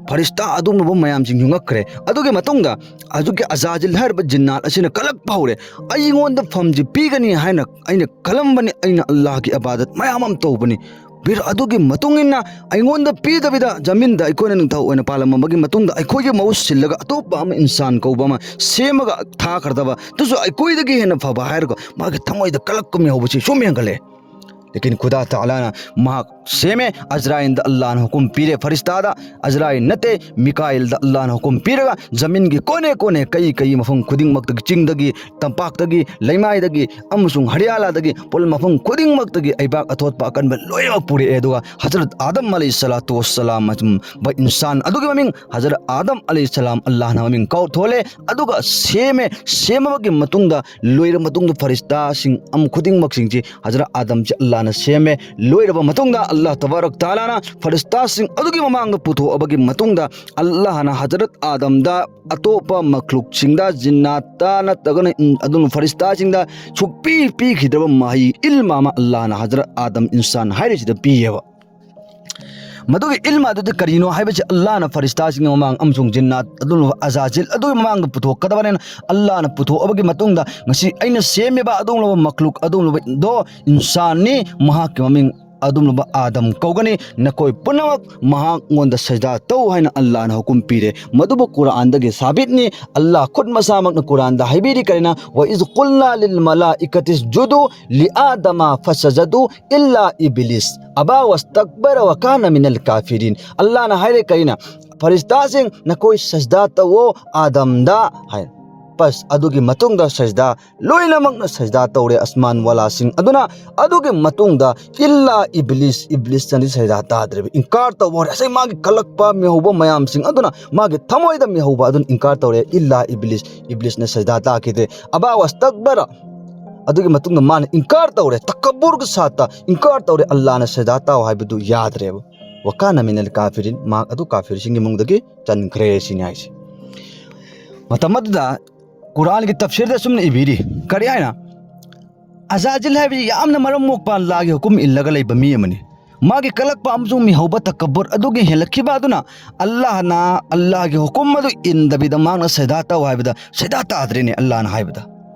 ꯐꯔꯤꯁꯇꯥ ꯑꯗꯨꯒꯨꯝꯂꯕ ꯃꯌꯥꯝꯁꯤꯡꯁꯨ ꯉꯛꯈ꯭ꯔꯦ꯫ ꯑꯗꯨꯒꯤ ꯃꯇꯨꯡꯗ ꯍꯧꯖꯤꯛꯀꯤ ꯑꯖꯥꯖꯤꯜ ꯍꯥꯏꯔꯤꯕ ꯖꯤꯟꯅꯥꯠ ꯑꯁꯤꯅ ꯀꯜꯂꯛꯄ ꯍꯧꯔꯦ, "ꯑꯩꯉꯣꯟꯗ ꯐꯝꯁꯤ ꯄꯤꯒꯅꯤ ꯍꯥꯏꯅ ꯑꯩꯅ ꯈꯜꯂꯝꯕꯅꯤ, ꯑꯩꯅ ꯑꯜꯂꯥꯍꯒꯤ ꯏꯕꯥꯗꯠ ꯃꯌꯥꯝ ꯑꯃ ꯇꯧꯕꯅꯤ꯫ ꯕꯤꯔ ꯑꯗꯨꯒꯤ ꯃꯇꯨꯡ ꯏꯟꯅ ꯑꯩꯉꯣꯟꯗ ꯄꯤꯗꯕꯤꯗ ꯖꯃꯤꯟꯗ ꯑꯩꯈꯣꯏꯅ ꯅꯤꯡꯊꯧ ꯑꯣꯏꯅ ꯄꯥꯜꯂꯝꯕꯒꯤ ꯃꯇꯨꯡꯗ ꯑꯩꯈꯣꯏꯒꯤ ꯃꯍꯨꯠ ꯁꯤꯜꯂꯒ ꯑꯇꯣꯞꯄ ꯑꯃ ꯏꯟꯁꯥꯟ ꯀꯧꯕ ꯑꯃ ꯁꯦꯝꯃꯒ ꯊꯥꯈ꯭ꯔꯗꯕ, ꯑꯗꯨꯁꯨ ꯑꯩꯈꯣꯏꯗꯒꯤ ꯍꯦꯟꯅ ꯐꯕ" ꯍꯥꯏꯔꯒ ꯃꯥꯒꯤ ꯊꯃꯣꯏꯗ ꯀꯂꯛ ꯀꯨꯝꯍꯧꯕꯁꯤ ꯁꯨꯝ ꯍꯦꯟꯒꯠꯂꯦ꯫ ꯂꯦꯀꯤꯟ ꯈꯨꯗꯥ ꯇꯥꯂꯥꯅ ꯃꯍꯥꯛ ꯁꯦꯝꯃꯦ꯫ ꯑꯖꯔꯥꯏꯜꯗ ꯑꯜꯂꯥꯍꯅ ꯍꯨꯀꯨꯝ ꯄꯤꯔꯦ, ꯐꯔꯤꯁꯇꯥꯗ, ꯑꯖꯔꯥꯏꯜ ꯅꯠꯇꯦ, ꯃꯤꯀꯥꯏꯜꯗ ꯑꯜꯂꯥꯍꯅ ꯍꯨꯀꯨꯝ ꯄꯤꯔꯒ ꯖꯃꯤꯟꯒꯤ ꯀꯣꯅꯦ ꯀꯣꯅꯦ, ꯀꯩ ꯀꯩ ꯃꯐꯝ ꯈꯨꯗꯤꯡꯃꯛꯇꯒꯤ, ꯆꯤꯡꯗꯒꯤ, ꯇꯝꯄꯥꯛꯇꯒꯤ, ꯂꯩꯃꯥꯏꯗꯒꯤ ꯑꯃꯁꯨꯡ ꯍꯔꯤꯌꯥꯂꯥꯗꯒꯤ ꯄꯣꯜ ꯃꯐꯝ ꯈꯨꯗꯤꯡꯃꯛꯇꯒꯤ ꯑꯩꯕꯥꯛ ꯑꯊꯣꯠꯄ ꯑꯀꯟꯕ ꯂꯣꯏꯅꯃꯛ ꯄꯨꯔꯛꯑꯦ꯫ ꯑꯗꯨꯒ ꯍꯖꯔꯠ ꯑꯥꯗꯝ ꯑꯂꯩꯍꯤ ꯁꯂꯥꯇꯨ ꯋꯁꯁꯂꯥꯝ ꯑꯆꯨꯝꯕ ꯏꯟꯁꯥꯟ ꯑꯗꯨꯒꯤ ꯃꯃꯤꯡ ꯍꯖꯔꯠ ꯑꯥꯗꯝ ꯑꯂꯩꯍꯤ ꯁꯂꯥꯝ ꯑꯜꯂꯥꯍꯅ ꯃꯃꯤꯡ ꯀꯧꯊꯣꯛꯂꯦ꯫ ꯑꯗꯨꯒ ꯁꯦꯝꯃꯦ, ꯁꯦꯝꯃꯕꯒꯤ ꯃꯇꯨꯡꯗ, ꯂꯣꯏꯔꯕ ꯃꯇꯨꯡꯗ ꯐꯔꯤꯁꯇꯥꯁꯤꯡ ꯑꯃ ꯈꯨꯗꯤꯡꯃꯛꯁꯤꯡꯁꯤ ꯍꯖꯔꯠ ꯑꯥꯗꯝꯁꯤ ꯑꯜꯂꯥꯍꯅ ꯁꯦꯝꯃꯦ꯫ ꯂꯣꯏꯔꯕ ꯃꯇꯨꯡꯗ ꯑꯜꯂꯥꯍ ꯇꯕꯥꯔꯛ ꯇꯥꯂꯥꯅ ꯐꯔꯤꯁꯇꯥꯁꯤꯡ ꯑꯗꯨꯒꯤ ꯃꯃꯥꯡꯗ ꯄꯨꯊꯣꯛꯑꯕꯒꯤ ꯃꯇꯨꯡꯗ ꯑꯜꯂꯥꯍꯅ ꯍꯖꯔꯠ ꯑꯥꯗꯝꯗ ꯑꯇꯣꯞꯄ ꯃꯈ꯭ꯂꯨꯛꯁꯤꯡꯗ, ꯖꯤꯟꯅꯥꯠꯇ ꯅꯠꯇ꯭ꯔꯒꯅ ꯏꯟ-, ꯑꯗꯨꯝ ꯐꯔꯤꯁꯇꯥꯁꯤꯡꯗ ꯁꯨꯛꯄꯤ ꯄꯤꯈꯤꯗ꯭ꯔꯕ ꯃꯍꯩ ꯏꯜꯃ ꯑꯃ ꯑꯜꯂꯥꯍꯅ ꯍꯖꯔꯠ ꯑꯥꯗꯝ ꯏꯟꯁꯥꯟ ꯍꯥꯏꯔꯤꯁꯤꯗ ꯄꯤꯌꯦꯕ꯫ ꯃꯗꯨꯒꯤ ꯏꯜꯃ ꯑꯗꯨꯗꯤ ꯀꯔꯤꯅꯣ ꯍꯥꯏꯕꯁꯤ ꯑꯜꯂꯥꯍꯅ ꯐꯔꯤꯁꯇꯥꯁꯤꯡꯒꯤ ꯃꯃꯥꯡ ꯑꯃꯁꯨꯡ ꯖꯤꯟꯅꯥꯠ ꯑꯗꯨꯒꯨꯝꯂꯕ ꯑꯖꯥꯖꯤꯜ ꯑꯗꯨꯒꯤ ꯃꯃꯥꯡꯗ ꯄꯨꯊꯣꯛꯀꯗꯕꯅꯤꯅ, ꯑꯜꯂꯥꯍꯅ ꯄꯨꯊꯣꯛꯑꯕꯒꯤ ꯃꯇꯨꯡꯗ ꯉꯁꯤ ꯑꯩꯅ ꯁꯦꯝꯃꯤꯕ ꯑꯗꯨꯒꯨꯝꯂꯕ ꯃꯈ꯭ꯂꯨꯛ ꯑꯗꯨꯒꯨꯝꯂꯕꯗꯣ ꯏꯟꯁꯥꯟꯅꯤ, ꯃꯍꯥꯛꯀꯤ ꯃꯃꯤꯡ ꯑꯗꯨꯒꯨꯝꯂꯕ ꯑꯥꯗꯝ ꯀꯧꯒꯅꯤ꯫ ꯅꯈꯣꯏ ꯄꯨꯝꯅꯃꯛ ꯃꯍꯥꯛꯉꯣꯟꯗ ꯁꯖꯗꯥ ꯇꯧ ꯍꯥꯏꯅ ꯑꯜꯂꯥꯍꯅ ꯍꯨꯀꯨꯝ ꯄꯤꯔꯦ꯫ ꯃꯗꯨꯕꯨ ꯀꯨꯔꯥꯟꯗꯒꯤ ꯁꯥꯕꯤꯠꯅꯤ꯫ ꯑꯜꯂꯥꯍ ꯈꯨꯠ ꯃꯁꯥꯃꯛꯅ ꯀꯨꯔꯥꯟꯗ ꯍꯥꯏꯕꯤꯔꯤ ꯀꯔꯤꯅ, "ꯋ ꯏꯖ ꯀꯨꯜꯅꯥ ꯂꯤꯜ ꯃꯂꯥꯏꯀꯥꯇꯤ ꯏꯁꯖꯨꯗꯨ ꯂꯤ ꯑꯥꯗꯃ ꯐꯁꯖꯗꯨ ꯏꯜꯂꯥ ꯏꯕꯤꯂꯤꯁ ꯑꯕꯥ ꯋꯥꯁꯇꯛꯕꯔ ꯋ ꯀꯥꯅ ꯃꯤꯅꯜ ꯀꯥꯐꯤꯔꯤꯟ"꯫ ꯑꯜꯂꯥꯍꯅ ꯍꯥꯏꯔꯦ ꯀꯔꯤꯅ, "ꯐꯔꯤꯁꯇꯥꯁꯤꯡ, ꯅꯈꯣꯏ ꯁꯖꯗꯥ ꯇꯧꯋꯣ ꯑꯥꯗꯝꯗ" ꯍꯥꯏ꯫ ꯕꯁ ꯑꯗꯨꯒꯤ ꯃꯇꯨꯡꯗ ꯁꯖꯗꯥ ꯂꯣꯏꯅꯃꯛꯅ ꯁꯖꯗꯥ ꯇꯧꯔꯦ꯫ ꯑꯁꯃꯥꯟ ꯋꯥꯂꯥꯁꯤꯡ ꯑꯗꯨꯅ, ꯑꯗꯨꯒꯤ ꯃꯇꯨꯡꯗ ꯏꯜꯂꯥ ꯏꯕꯤꯂꯤꯁ, ꯏꯕꯤꯂꯤꯁꯅꯗꯤ ꯁꯖꯗꯥ ꯇꯥꯗ꯭ꯔꯦꯕ, ꯏꯟꯀꯥꯔ ꯇꯧꯕ ꯍꯧꯔꯦ꯫ ꯉꯁꯥꯏ ꯃꯥꯒꯤ ꯀꯜꯂꯛꯄ ꯃꯤꯍꯧꯕ ꯃꯌꯥꯝꯁꯤꯡ ꯑꯗꯨꯅ, ꯃꯥꯒꯤ ꯊꯃꯣꯏꯗ ꯃꯤꯍꯧꯕ ꯑꯗꯨꯅ ꯏꯟꯀꯥꯔ ꯇꯧꯔꯦ꯫ ꯏꯜꯂꯥ ꯏꯕꯤꯂꯤꯁ, ꯏꯕꯤꯂꯤꯁꯅ ꯁꯖꯗꯥ ꯇꯥꯈꯤꯗꯦ꯫ ꯑꯕꯥ ꯋꯥꯁꯇꯛꯕꯔ, ꯑꯗꯨꯒꯤ ꯃꯇꯨꯡꯗ ꯃꯥꯅ ꯏꯟꯀꯥꯔ ꯇꯧꯔꯦ, ꯇꯀꯕꯨꯔꯒꯤ ꯁꯥꯠꯇ ꯏꯟꯀꯥꯔ ꯇꯧꯔꯦ, ꯑꯜꯂꯥꯍꯅ ꯁꯖꯗꯥ ꯇꯥꯎ ꯍꯥꯏꯕꯗꯨ ꯌꯥꯗ꯭ꯔꯦꯕ꯫ "ꯋ ꯀꯥꯅ ꯃꯤꯅꯜ ꯀꯥꯐꯤꯔꯤꯟ", ꯃꯍꯥꯛ ꯑꯗꯨ ꯀꯥꯐꯤꯔꯁꯤꯡꯒꯤ ꯃꯅꯨꯡꯗꯒꯤ ꯆꯟꯈ꯭ꯔꯦ ꯁꯤꯅꯤ ꯍꯥꯏꯁꯦ꯫ ꯃꯇꯝ ꯑꯗꯨꯗ ꯀꯨꯔꯥꯟꯒꯤ ꯇꯐꯁꯤꯔꯗ ꯑꯁꯨꯝꯅ ꯏꯕꯤꯔꯤ, ꯀꯔꯤ ꯍꯥꯏꯅ, ꯑꯖꯥꯖꯤꯜ ꯍꯥꯏꯕꯁꯤ ꯌꯥꯝꯅ ꯃꯔꯝ ꯃꯣꯛꯄ ꯑꯜꯂꯥꯍꯒꯤ ꯍꯨꯀꯨꯝ ꯏꯜꯂꯒ ꯂꯩꯕ ꯃꯤ ꯑꯃꯅꯤ꯫ ꯃꯥꯒꯤ ꯀꯜꯂꯛꯄ ꯑꯃꯁꯨꯡ ꯃꯤꯍꯧꯕ ꯇꯀꯕꯨꯔ ꯑꯗꯨꯒꯤ ꯍꯦꯜꯂꯛꯈꯤꯕ ꯑꯗꯨꯅ ꯑꯜꯂꯥꯍꯅ ꯑꯜꯂꯥꯍꯒꯤ ꯍꯨꯀꯨꯝ ꯑꯗꯨ ꯏꯟꯗꯕꯤꯗ ꯃꯍꯥꯛꯅ ꯁꯖꯗꯥ ꯇꯧ ꯍꯥꯏꯕꯗ ꯁꯖꯗꯥ ꯇꯥꯗ꯭ꯔꯦꯅꯦ ꯑꯜꯂꯥꯍꯅ ꯍꯥꯏꯕꯗ꯫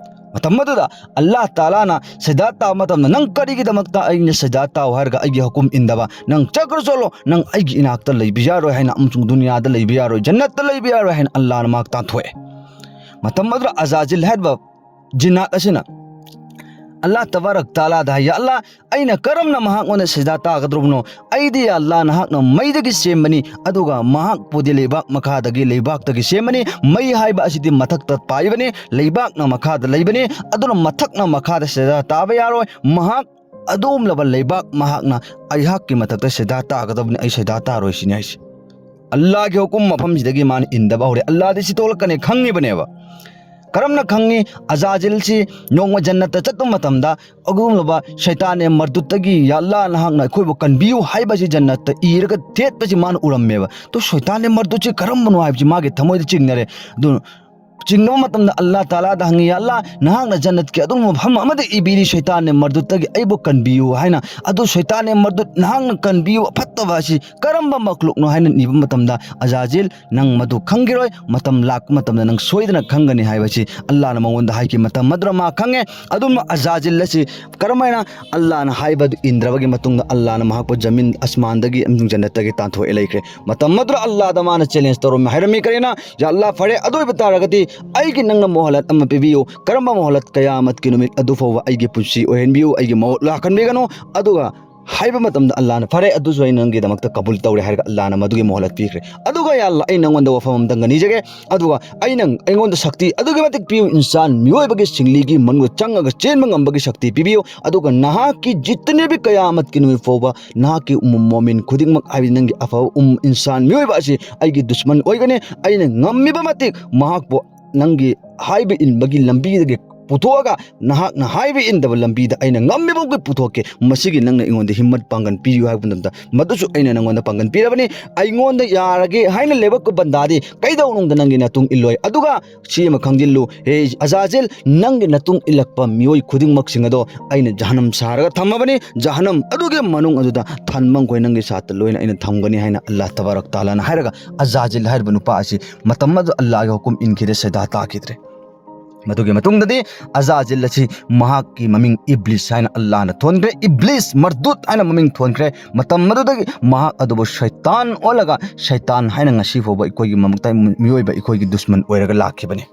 ꯃꯇꯝ ꯑꯗꯨꯗ ꯑꯜꯂꯥꯍ ꯇꯥꯂꯥꯅ ꯁꯖꯗꯥ ꯇꯥꯕ ꯃꯇꯝꯗ, "ꯅꯪ ꯀꯔꯤꯒꯤꯗꯃꯛꯇ ꯑꯩꯅ ꯁꯖꯗꯥ ꯇꯥꯎ ꯍꯥꯏꯔꯒ ꯑꯩꯒꯤ ꯍꯨꯀꯨꯝ ꯏꯟꯗꯕ? ꯅꯪ ꯆꯠꯈ꯭ꯔ ꯆꯠꯂꯣ, ꯅꯪ ꯑꯩꯒꯤ ꯏꯅꯥꯛꯇ ꯂꯩꯕ ꯌꯥꯔꯣꯏ" ꯍꯥꯏꯅ, ꯑꯃꯁꯨꯡ ꯗꯨꯅꯤꯌꯥꯗ ꯂꯩꯕ ꯌꯥꯔꯣꯏ, ꯖꯟꯅꯠꯇ ꯂꯩꯕ ꯌꯥꯔꯣꯏ ꯍꯥꯏꯅ ꯑꯜꯂꯥꯍꯅ ꯃꯍꯥꯛ ꯇꯥꯟꯊꯣꯛꯑꯦ꯫ ꯃꯇꯝ ꯑꯗꯨꯗ ꯑꯖꯥꯖꯤꯜ ꯍꯥꯏꯔꯤꯕ ꯖꯤꯟꯅꯥꯠ ꯑꯁꯤꯅ ꯑꯜꯂꯥꯍ ꯇꯕꯥꯔꯛ ꯇꯥꯂꯥꯗ ꯍꯥꯏ, "ꯌꯥ ꯑꯜꯂꯥꯍ, ꯑꯩꯅ ꯀꯔꯝꯅ ꯃꯍꯥꯛꯉꯣꯟꯗ ꯁꯖꯗꯥ ꯇꯥꯒꯗꯧꯔꯕꯅꯣ? ꯑꯩꯗꯤ, ꯌꯥ ꯑꯜꯂꯥꯍ, ꯅꯍꯥꯛꯅ ꯃꯩꯗꯒꯤ ꯁꯦꯝꯕꯅꯤ, ꯑꯗꯨꯒ ꯃꯍꯥꯛꯄꯨꯗꯤ ꯂꯩꯕꯥꯛ ꯃꯈꯥꯗꯒꯤ, ꯂꯩꯕꯥꯛꯇꯒꯤ ꯁꯦꯝꯕꯅꯤ꯫ ꯃꯩ ꯍꯥꯏꯕ ꯑꯁꯤꯗꯤ ꯃꯊꯛꯇ ꯄꯥꯏꯕꯅꯤ, ꯂꯩꯕꯥꯛꯅ ꯃꯈꯥꯗ ꯂꯩꯕꯅꯤ, ꯑꯗꯨꯅ ꯃꯊꯛꯅ ꯃꯈꯥꯗ ꯁꯖꯗꯥ ꯇꯥꯕ ꯌꯥꯔꯣꯏ꯫ ꯃꯍꯥꯛ ꯑꯗꯨꯒꯨꯝꯂꯕ ꯂꯩꯕꯥꯛ ꯃꯍꯥꯛꯅ ꯑꯩꯍꯥꯛꯀꯤ ꯃꯊꯛꯇ ꯁꯖꯗꯥ ꯇꯥꯒꯗꯕꯅꯤ, ꯑꯩ ꯁꯖꯗꯥ ꯇꯥꯔꯣꯏ" ꯁꯤꯅꯤ ꯍꯥꯏꯁꯦ꯫ ꯑꯜꯂꯥꯍꯒꯤ ꯍꯨꯀꯨꯝ ꯃꯐꯝꯁꯤꯗꯒꯤ ꯃꯥꯅ ꯏꯟꯗꯕ ꯍꯧꯔꯦ꯫ ꯑꯜꯂꯥꯍꯗꯤ ꯁꯤ ꯊꯣꯛꯂꯛꯀꯅꯤ ꯈꯪꯉꯤꯕꯅꯦꯕ꯫ ꯀꯔꯝꯅ ꯈꯪꯉꯤ? ꯑꯖꯥꯖꯤꯜꯁꯤ ꯅꯣꯡꯃ ꯖꯟꯅꯠꯇ ꯆꯠꯄ ꯃꯇꯝꯗ ꯑꯗꯨꯒꯨꯝꯂꯕ ꯁꯩꯇꯥꯟꯅꯦ ꯃꯔꯗꯨꯠꯇꯒꯤ, "ꯌꯥ ꯑꯜꯂꯥꯍ, ꯅꯍꯥꯛꯅ ꯑꯩꯈꯣꯏꯕꯨ ꯀꯟꯕꯤꯌꯨ" ꯍꯥꯏꯕꯁꯤ ꯖꯟꯅꯠꯇ ꯏꯔꯒ ꯊꯦꯠꯄꯁꯤ ꯃꯥꯅ ꯎꯔꯝꯃꯦꯕ꯫ ꯑꯗꯣ ꯁꯩꯇꯥꯟꯅꯦ ꯃꯔꯗꯨꯠꯁꯤ ꯀꯔꯝꯕꯅꯣ ꯍꯥꯏꯕꯁꯤ ꯃꯥꯒꯤ ꯊꯃꯣꯏꯗ ꯆꯤꯡꯅꯔꯦ꯫ ꯑꯗꯨ ꯆꯤꯡꯅꯕ ꯃꯇꯝꯗ ꯑꯜꯂꯥ ꯇꯥꯂꯥꯗ ꯍꯪꯉꯤ, "ꯌꯥ ꯑꯜꯂꯥ, ꯅꯍꯥꯛꯅ ꯖꯟꯅꯠꯀꯤ ꯑꯗꯨꯒꯨꯝꯕ ꯃꯐꯝ ꯑꯃꯗ ꯏꯕꯤꯔꯤ, ꯁꯩꯇꯥꯟꯅꯦ ꯃꯔꯗꯨꯠꯇꯒꯤ ꯑꯩꯕꯨ ꯀꯟꯕꯤꯌꯨ" ꯍꯥꯏꯅ꯫ ꯑꯗꯨ ꯁꯩꯇꯥꯟꯅꯦ ꯃꯔꯗꯨꯠ, ꯅꯍꯥꯛꯅ ꯀꯟꯕꯤꯌꯨ, ꯑꯐꯠꯇꯕ ꯑꯁꯤ ꯀꯔꯝꯕ ꯃꯈꯂꯨꯛꯅꯣ ꯍꯥꯏꯅ ꯅꯤꯕ ꯃꯇꯝꯗ, "ꯑꯖꯥꯖꯤꯜ, ꯅꯪ ꯃꯗꯨ ꯈꯪꯈꯤꯔꯣꯏ, ꯃꯇꯝ ꯂꯥꯛꯄ ꯃꯇꯝꯗ ꯅꯪ ꯁꯣꯏꯗꯅ ꯈꯪꯒꯅꯤ" ꯍꯥꯏꯕꯁꯤ ꯑꯜꯂꯥꯅ ꯃꯉꯣꯟꯗ ꯍꯥꯏꯈꯤ꯫ ꯃꯇꯝ ꯑꯗꯨꯗ ꯃꯥ ꯈꯪꯉꯦ꯫ ꯑꯗꯨꯝꯅ ꯑꯖꯥꯖꯤꯜ ꯑꯁꯤ ꯀꯔꯝꯍꯥꯏꯅ ꯑꯜꯂꯥꯅ ꯍꯥꯏꯕ ꯑꯗꯨ ꯏꯟꯗ꯭ꯔꯕꯒꯤ ꯃꯇꯨꯡꯗ ꯑꯜꯂꯥꯅ ꯃꯍꯥꯛꯄꯨ ꯖꯃꯤꯟ ꯑꯁꯃꯥꯟꯗꯒꯤ ꯑꯃꯁꯨꯡ ꯖꯟꯅꯠꯇꯒꯤ ꯇꯥꯟꯊꯣꯛꯑꯦ ꯂꯩꯈ꯭ꯔꯦ꯫ ꯃꯇꯝ ꯑꯗꯨꯗ ꯑꯜꯂꯥꯗ ꯃꯥꯅ ꯆꯦꯂꯦꯟꯖ ꯇꯧꯔꯝꯃꯤ, ꯍꯥꯏꯔꯝꯃꯤ, "ꯀꯔꯤꯅ? ꯌꯥ ꯑꯜꯂꯥ, ꯐꯔꯦ, ꯑꯗꯨ ꯑꯣꯏꯕ ꯇꯥꯔꯒꯗꯤ ꯑꯩꯒꯤ ꯅꯪꯅ ꯃꯣꯍꯂꯠ ꯑꯃ ꯄꯤꯕꯤꯌꯨ꯫ ꯀꯔꯝꯕ ꯃꯣꯍꯂꯠ? ꯀꯌꯥꯃꯠꯀꯤ ꯅꯨꯃꯤꯠ ꯑꯗꯨ ꯐꯥꯎꯕ ꯑꯩꯒꯤ ꯄꯨꯟꯁꯤ ꯑꯣꯏꯍꯟꯕꯤꯌꯨ, ꯑꯩꯒꯤ ꯃꯧꯠ ꯂꯥꯛꯍꯟꯕꯤꯒꯅꯨ"꯫ ꯑꯗꯨꯒ ꯍꯥꯏꯕ ꯃꯇꯝꯗ ꯑꯜꯂꯥꯅ, "ꯐꯔꯦ, ꯑꯗꯨꯁꯨ ꯑꯩ ꯅꯪꯒꯤꯗꯃꯛꯇ ꯀꯕꯨꯜ ꯇꯧꯔꯦ" ꯍꯥꯏꯔꯒ ꯑꯜꯂꯥꯅ ꯃꯗꯨꯒꯤ ꯃꯣꯍꯂꯠ ꯄꯤꯈ꯭ꯔꯦ꯫ ꯑꯗꯨꯒ, "ꯌꯥ ꯑꯜꯂꯥ, ꯑꯩ ꯅꯪꯉꯣꯟꯗ ꯋꯥꯐꯝ ꯑꯃꯇꯪꯒ ꯅꯤꯖꯒꯦ, ꯑꯗꯨꯒ ꯑꯩꯅ, ꯑꯩꯉꯣꯟꯗ ꯁꯛꯇꯤ ꯑꯗꯨꯛꯀꯤ ꯃꯇꯤꯛ ꯄꯤꯌꯨ, ꯏꯟꯁꯥꯟ ꯃꯤꯑꯣꯏꯕꯒꯤ ꯁꯤꯡꯂꯤꯒꯤ ꯃꯅꯨꯡꯗ ꯆꯪꯉꯒ ꯆꯦꯟꯕ ꯉꯝꯕꯒꯤ ꯁꯛꯇꯤ ꯄꯤꯕꯤꯌꯨ, ꯑꯗꯨꯒ ꯅꯍꯥꯛꯀꯤ ꯖꯤꯠꯇꯅꯦꯕꯤ ꯀꯌꯥꯃꯠꯀꯤ ꯅꯨꯃꯤꯠ ꯐꯥꯎꯕ ꯅꯍꯥꯛꯀꯤ ꯎꯝ ꯃꯣꯃꯤꯟ ꯈꯨꯗꯤꯡꯃꯛ, ꯍꯥꯏꯕꯗꯤ ꯅꯪꯒꯤ ꯑꯐꯕ ꯎꯝ ꯏꯟꯁꯥꯟ ꯃꯤꯑꯣꯏꯕ ꯑꯁꯤ ꯑꯩꯒꯤ ꯗꯨꯁꯃꯟ ꯑꯣꯏꯒꯅꯤ꯫ ꯑꯩꯅ ꯉꯝꯃꯤꯕ ꯃꯇꯤꯛ ꯃꯍꯥꯛꯄꯨ ꯅꯪꯒꯤ ꯍꯥꯏꯕ ꯏꯟꯕꯒꯤ ꯂꯝꯕꯤꯗꯒꯤ ꯄꯨꯊꯣꯛꯑꯒ ꯅꯍꯥꯛꯅ ꯍꯥꯏꯕ ꯏꯟꯗꯕ ꯂꯝꯕꯤꯗ ꯑꯩꯅ ꯉꯝꯃꯤꯕꯃꯈꯩ ꯄꯨꯊꯣꯛꯀꯦ꯫ ꯃꯁꯤꯒꯤ ꯅꯪꯅ ꯑꯩꯉꯣꯟꯗ ꯍꯤꯝꯃꯠ ꯄꯥꯡꯒꯟ ꯄꯤꯌꯨ" ꯍꯥꯏꯕ ꯃꯇꯝꯗ, "ꯃꯗꯨꯁꯨ ꯑꯩꯅ ꯅꯪꯉꯣꯟꯗ ꯄꯥꯡꯒꯟ ꯄꯤꯔꯕꯅꯤ, ꯑꯩꯉꯣꯟꯗ ꯌꯥꯔꯒꯦ" ꯍꯥꯏꯅ ꯂꯦꯞꯄꯛꯄ ꯕꯟꯗꯥꯗꯤ ꯀꯩꯗꯧꯅꯨꯡꯗ ꯅꯪꯒꯤ ꯅꯇꯨꯡ ꯏꯜꯂꯣꯏ꯫ ꯑꯗꯨꯒ ꯁꯤ ꯑꯃ ꯈꯪꯖꯤꯜꯂꯨ, ꯍꯦ ꯑꯖꯥꯖꯤꯜ, ꯅꯪꯒꯤ ꯅꯇꯨꯡ ꯏꯜꯂꯛꯄ ꯃꯤꯑꯣꯏ ꯈꯨꯗꯤꯡꯃꯛꯁꯤꯡ ꯑꯗꯣ ꯑꯩꯅ ꯖꯍꯅꯝ ꯁꯥꯔꯒ ꯊꯝꯃꯕꯅꯤ, ꯖꯍꯅꯝ ꯑꯗꯨꯒꯤ ꯃꯅꯨꯡ ꯑꯗꯨꯗ ꯊꯟꯕ ꯃꯈꯣꯏ ꯅꯪꯒꯤ ꯁꯥꯠꯇ ꯂꯣꯏꯅ ꯑꯩꯅ ꯊꯝꯒꯅꯤ ꯍꯥꯏꯅ ꯑꯜꯂꯥꯍ ꯇꯕꯥꯔꯛ ꯇꯥꯂꯥꯅ ꯍꯥꯏꯔꯒ, ꯑꯖꯥꯖꯤꯜ ꯍꯥꯏꯔꯤꯕ ꯅꯨꯄꯥ ꯑꯁꯤ ꯃꯇꯝ ꯑꯗꯨ ꯑꯜꯂꯥꯍꯒꯤ ꯍꯨꯀꯨꯝ ꯏꯟꯈꯤꯗꯦ, ꯁꯩꯗꯥ ꯇꯥꯈꯤꯗ꯭ꯔꯦ꯫ ꯃꯗꯨꯒꯤ ꯃꯇꯨꯡꯗꯗꯤ ꯑꯖꯥꯖꯤꯜ ꯑꯁꯤ ꯃꯍꯥꯛꯀꯤ ꯃꯃꯤꯡ ꯏꯕ꯭ꯂꯤꯁ ꯍꯥꯏꯅ ꯑꯜꯂꯥꯍꯅ ꯊꯣꯟꯈ꯭ꯔꯦ, ꯏꯕ꯭ꯂꯤꯁ ꯃꯔꯗꯨꯠ ꯍꯥꯏꯅ ꯃꯃꯤꯡ ꯊꯣꯟꯈ꯭ꯔꯦ꯫ ꯃꯇꯝ ꯑꯗꯨꯗꯒꯤ ꯃꯍꯥꯛ ꯑꯗꯨꯕꯨ ꯁꯩꯇꯥꯟ ꯑꯣꯜꯂꯒ, ꯁꯩꯇꯥꯟ ꯍꯥꯏꯅ ꯉꯁꯤ ꯐꯥꯎꯕ ꯑꯩꯈꯣꯏꯒꯤ ꯃꯃꯛꯇ ꯃꯤꯑꯣꯏꯕ ꯑꯩꯈꯣꯏꯒꯤ ꯗꯨꯁꯃꯟ ꯑꯣꯏꯔꯒ ꯂꯥꯛꯈꯤꯕꯅꯤ꯫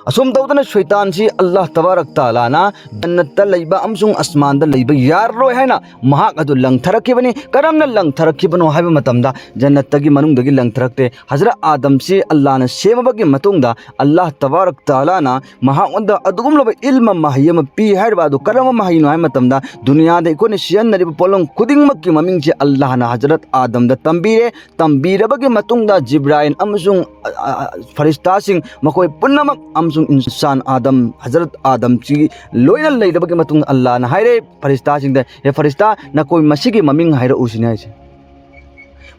ꯑꯁꯨꯝ ꯇꯧꯗꯅ ꯁꯩꯇꯥꯟꯁꯤ ꯑꯜꯂꯥꯍ ꯇꯕꯥꯔꯛ ꯇꯥꯂꯥꯅ ꯖꯟꯅꯠꯇ ꯂꯩꯕ ꯑꯃꯁꯨꯡ ꯑꯁꯃꯥꯟꯗ ꯂꯩꯕ ꯌꯥꯔꯔꯣꯏ ꯍꯥꯏꯅ ꯃꯍꯥꯛ ꯑꯗꯨ ꯂꯪꯊꯔꯛꯈꯤꯕꯅꯤ꯫ ꯀꯔꯝꯅ ꯂꯪꯊꯔꯛꯈꯤꯕꯅꯣ ꯍꯥꯏꯕ ꯃꯇꯝꯗ, ꯖꯟꯅꯠꯇꯒꯤ ꯃꯅꯨꯡꯗꯒꯤ ꯂꯪꯊꯔꯛꯇꯦ꯫ ꯍꯖꯔꯠ ꯑꯥꯗꯝꯁꯤ ꯑꯜꯂꯥꯍꯅ ꯁꯦꯝꯃꯕꯒꯤ ꯃꯇꯨꯡꯗ, ꯑꯜꯂꯥꯍ ꯇꯕꯥꯔꯛ ꯇꯥꯂꯥꯅ ꯃꯍꯥꯛꯉꯣꯟꯗ ꯑꯗꯨꯒꯨꯝꯂꯕ ꯏꯜꯃ, ꯃꯍꯩ ꯑꯃ ꯄꯤ ꯍꯥꯏꯔꯤꯕ ꯑꯗꯨ ꯀꯔꯝꯕ ꯃꯍꯩꯅꯣ ꯍꯥꯏꯕ ꯃꯇꯝꯗ, ꯗꯨꯅꯤꯌꯥꯗ ꯑꯩꯈꯣꯏꯅ ꯁꯤꯖꯤꯟꯅꯔꯤꯕ ꯄꯣꯠꯂꯝ ꯈꯨꯗꯤꯡꯃꯛꯀꯤ ꯃꯃꯤꯡꯁꯦ ꯑꯜꯂꯥꯍꯅ ꯍꯖꯔꯠ ꯑꯥꯗꯝꯗ ꯇꯝꯕꯤꯔꯦ꯫ ꯇꯝꯕꯤꯔꯕꯒꯤ ꯃꯇꯨꯡꯗ ꯖꯤꯕ꯭ꯔꯥꯏꯜ ꯑꯃꯁꯨꯡ, ꯑ, ꯑ, ꯐꯔꯤꯁꯇꯥꯁꯤꯡ ꯃꯈꯣꯏ ꯄꯨꯝꯅꯃꯛ ꯑꯃꯁꯨꯡ ꯏꯟꯁꯥꯟ ꯑꯥꯗꯝ, ꯍꯖꯔꯠ ꯑꯥꯗꯝꯁꯤ ꯂꯣꯏꯅ ꯂꯩꯔꯕꯒꯤ ꯃꯇꯨꯡꯗ ꯑꯜꯂꯥꯍꯅ ꯍꯥꯏꯔꯦ ꯐꯔꯤꯁꯇꯥꯁꯤꯡꯗ, "ꯍꯦ ꯐꯔꯤꯁꯇꯥ, ꯅꯈꯣꯏ ꯃꯁꯤꯒꯤ ꯃꯃꯤꯡ ꯍꯥꯏꯔꯛꯎ" ꯁꯤꯅꯤ ꯍꯥꯏꯁꯦ꯫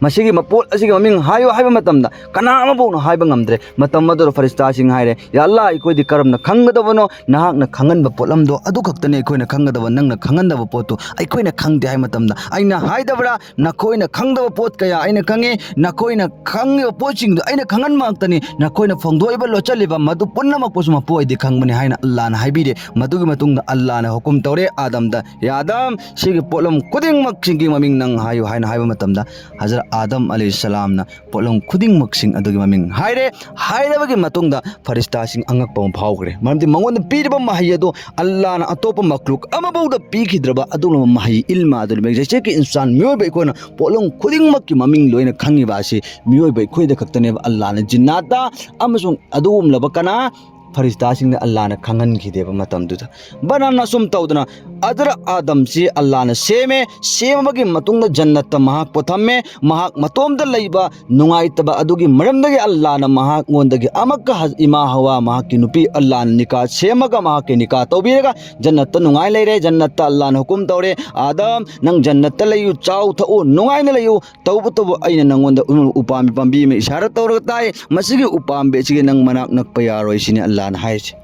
ꯃꯁꯤꯒꯤ ꯃꯄꯣꯠ ꯑꯁꯤꯒꯤ ꯃꯃꯤꯡ ꯍꯥꯏꯌꯨ ꯍꯥꯏꯕ ꯃꯇꯝꯗ ꯀꯅꯥ ꯑꯃꯐꯥꯎꯅ ꯍꯥꯏꯕ ꯉꯝꯗ꯭ꯔꯦ꯫ ꯃꯇꯝ ꯑꯗꯨꯗ ꯐꯔꯤꯁꯇꯥꯁꯤꯡ ꯍꯥꯏꯔꯦ, "ꯌꯥ ꯑꯜꯂꯥ, ꯑꯩꯈꯣꯏꯗꯤ ꯀꯔꯝꯅ ꯈꯪꯒꯗꯕꯅꯣ? ꯅꯍꯥꯛꯅ ꯈꯪꯍꯟꯕ ꯄꯣꯠꯂꯝꯗꯣ ꯑꯗꯨ ꯈꯛꯇꯅꯤ ꯑꯩꯈꯣꯏꯅ ꯈꯪꯒꯗꯕ, ꯅꯪꯅ ꯈꯪꯍꯟꯗꯕ ꯄꯣꯠꯇꯨ ꯑꯩꯈꯣꯏꯅ ꯈꯪꯗꯦ" ꯍꯥꯏꯕ ꯃꯇꯝꯗ ꯑꯩꯅ ꯍꯥꯏꯗꯕ꯭ꯔꯥ? "ꯅꯈꯣꯏꯅ ꯈꯪꯗꯕ ꯄꯣꯠ ꯀꯌꯥ ꯑꯩꯅ ꯈꯪꯉꯤ, ꯅꯈꯣꯏꯅ ꯈꯪꯉꯤꯕ ꯄꯣꯠꯁꯤꯡꯗꯨ ꯑꯩꯅ ꯈꯪꯍꯟꯕ ꯉꯥꯛꯇꯅꯤ, ꯅꯈꯣꯏꯅ ꯐꯣꯡꯗꯣꯛꯏꯕ ꯂꯣꯠꯆꯜꯂꯤꯕ ꯃꯗꯨ ꯄꯨꯝꯅꯃꯛꯄꯨꯁꯨ ꯃꯄꯨ ꯑꯩꯗꯤ ꯈꯪꯕꯅꯤ" ꯍꯥꯏꯅ ꯑꯜꯂꯥꯅ ꯍꯥꯏꯕꯤꯔꯦ꯫ ꯃꯗꯨꯒꯤ ꯃꯇꯨꯡꯗ ꯑꯜꯂꯥꯅ ꯍꯨꯀꯨꯝ ꯇꯧꯔꯦ ꯑꯥꯗꯝꯗ, "ꯌꯥ ꯑꯥꯗꯝ, ꯁꯤꯒꯤ ꯄꯣꯠꯂꯝ ꯈꯨꯗꯤꯡꯃꯛꯁꯤꯡꯒꯤ ꯃꯃꯤꯡ ꯅꯪ ꯍꯥꯏꯌꯨ" ꯍꯥꯏꯅ ꯍꯥꯏꯕ ꯃꯇꯝꯗ ꯍꯖꯔꯠ ꯑꯥꯗꯝ ꯑꯂꯩꯍꯤꯁꯁꯂꯥꯝꯅ ꯄꯣꯠꯂꯝ ꯈꯨꯗꯤꯡꯃꯛꯁꯤꯡ ꯑꯗꯨꯒꯤ ꯃꯃꯤꯡ ꯍꯥꯏꯔꯦ꯫ ꯍꯥꯏꯔꯕꯒꯤ ꯃꯇꯨꯡꯗ ꯐꯔꯤꯁꯇꯥꯁꯤꯡ ꯑꯉꯛꯄ ꯑꯃ ꯐꯥꯎꯈ꯭ꯔꯦ, ꯃꯔꯝꯗꯤ ꯃꯉꯣꯟꯗ ꯄꯤꯔꯤꯕ ꯃꯍꯩ ꯑꯗꯨ ꯑꯜꯂꯥꯅ ꯑꯇꯣꯞꯄ ꯃꯈꯂꯨꯛ ꯑꯃꯐꯥꯎꯗ ꯄꯤꯈꯤꯗ꯭ꯔꯕ ꯑꯗꯨꯒꯨꯝꯂꯕ ꯃꯍꯩ, ꯏꯜꯃ ꯑꯗꯨ ꯂꯩꯕ꯫ ꯖꯩꯁꯦ ꯀꯤ ꯏꯟꯁꯥꯟ, ꯃꯤꯑꯣꯏꯕ ꯑꯩꯈꯣꯏꯅ ꯄꯣꯠꯂꯝ ꯈꯨꯗꯤꯡꯃꯛꯀꯤ ꯃꯃꯤꯡ ꯂꯣꯏꯅ ꯈꯪꯉꯤꯕ ꯑꯁꯤ ꯃꯤꯑꯣꯏꯕ ꯑꯩꯈꯣꯏꯗ ꯈꯛꯇꯅꯦꯕ ꯑꯜꯂꯥꯅ ꯖꯤꯟꯅꯥꯠꯇ ꯑꯃꯁꯨꯡ ꯑꯗꯨꯒꯨꯝꯂꯕ ꯀꯅꯥ ꯐꯔꯤꯁꯇꯥꯁꯤꯡꯗ ꯑꯜꯂꯥꯅ ꯈꯪꯍꯟꯈꯤꯗꯦꯕ ꯃꯇꯝꯗꯨꯗ꯫ ꯕꯅꯥꯟ ꯑꯁꯨꯝ ꯇꯧꯗꯅ ꯍꯖꯔꯠ ꯑꯥꯗꯝꯁꯤ ꯑꯜꯂꯥꯅ ꯁꯦꯝꯃꯦ꯫ ꯁꯦꯝꯃꯕꯒꯤ ꯃꯇꯨꯡꯗ ꯖꯟꯅꯠꯇ ꯃꯍꯥꯛꯄꯨ ꯊꯝꯃꯦ꯫ ꯃꯍꯥꯛ ꯃꯇꯣꯝꯇ ꯂꯩꯕ ꯅꯨꯡꯉꯥꯏꯇꯕ ꯑꯗꯨꯒꯤ ꯃꯔꯝꯗꯒꯤ ꯑꯜꯂꯥꯅ ꯃꯍꯥꯛꯉꯣꯟꯗꯒꯤ ꯑꯃꯛꯀ ꯍꯖ-, ꯏꯃꯥ ꯍꯋꯥ, ꯃꯍꯥꯛꯀꯤ ꯅꯨꯄꯤ, ꯑꯜꯂꯥꯅ ꯅꯤꯀꯥ ꯁꯦꯝꯃꯒ ꯃꯍꯥꯛꯀꯤ ꯅꯤꯀꯥ ꯇꯧꯕꯤꯔꯒ ꯖꯟꯅꯠꯇ ꯅꯨꯡꯉꯥꯏ ꯂꯩꯔꯦ꯫ ꯖꯟꯅꯠꯇ ꯑꯜꯂꯥꯅ ꯍꯨꯀꯨꯝ ꯇꯧꯔꯦ, "ꯑꯥꯗꯝ, ꯅꯪ ꯖꯟꯅꯠꯇ ꯂꯩꯌꯨ, ꯆꯥꯎ ꯊꯛꯎ, ꯅꯨꯡꯉꯥꯏꯅ ꯂꯩꯌꯨ꯫ ꯇꯧꯕꯇꯕꯨ ꯑꯩꯅ ꯅꯪꯉꯣꯟꯗ ꯎ-, ꯎꯄꯥꯝꯕꯤ ꯄꯥꯝꯕꯤ ꯑꯃ ꯏꯁꯥꯔꯥ ꯇꯧꯔꯒ ꯇꯥꯏ, ꯃꯁꯤꯒꯤ ꯎꯄꯥꯝꯕꯤ ꯑꯁꯤꯒꯤ ꯅꯪ ꯃꯅꯥꯛ ꯅꯛꯄ ꯌꯥꯔꯣꯏ" ꯁꯤꯅꯤ ꯑꯜꯂꯥꯅ ꯍꯥꯏꯔꯤꯁꯦ꯫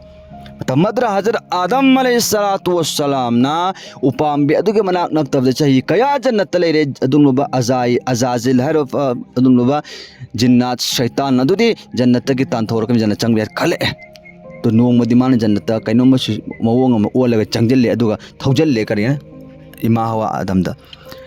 ꯃꯇꯝ ꯑꯗꯨꯗ ꯍꯖꯔꯠ ꯑꯥꯗꯝ ꯑꯂꯩꯍꯤꯁꯁꯂꯥꯇꯨ ꯋꯥꯁꯁꯂꯥꯝꯅ ꯎꯄꯥꯝꯕꯤ ꯑꯗꯨꯒꯤ ꯃꯅꯥꯛ ꯅꯛꯇꯕꯗ ꯆꯍꯤ ꯀꯌꯥ ꯖꯟꯅꯠꯇ ꯂꯩꯔꯦ꯫ ꯑꯗꯨꯒꯨꯝꯂꯕ ꯑꯖꯥꯏ-, ꯑꯖꯥꯖꯤꯜ ꯍꯥꯏꯔꯤꯕ, ꯑ, ꯑꯗꯨꯒꯨꯝꯂꯕ ꯖꯤꯟꯅꯥꯠ ꯁꯩꯇꯥꯟ ꯑꯗꯨꯗꯤ ꯖꯟꯅꯠꯇꯒꯤ ꯇꯥꯟꯊꯣꯔꯛꯀꯅꯤ, ꯖꯟꯅꯠ ꯆꯪꯕ ꯌꯥꯏ ꯈꯜꯂꯛꯑꯦ꯫ ꯑꯗꯨ ꯅꯣꯡꯃꯗꯤ ꯃꯥꯅ ꯖꯟꯅꯠꯇ ꯀꯩꯅꯣꯝꯃ ꯁꯨ-, ꯃꯑꯣꯡ ꯑꯃ ꯑꯣꯜꯂꯒ ꯆꯪꯁꯤꯜꯂꯦ, ꯑꯗꯨꯒ ꯊꯧꯖꯤꯜꯂꯦ꯫ ꯀꯔꯤꯅ? ꯏꯃꯥ ꯍꯋꯥ ꯑꯥꯗꯝꯗ,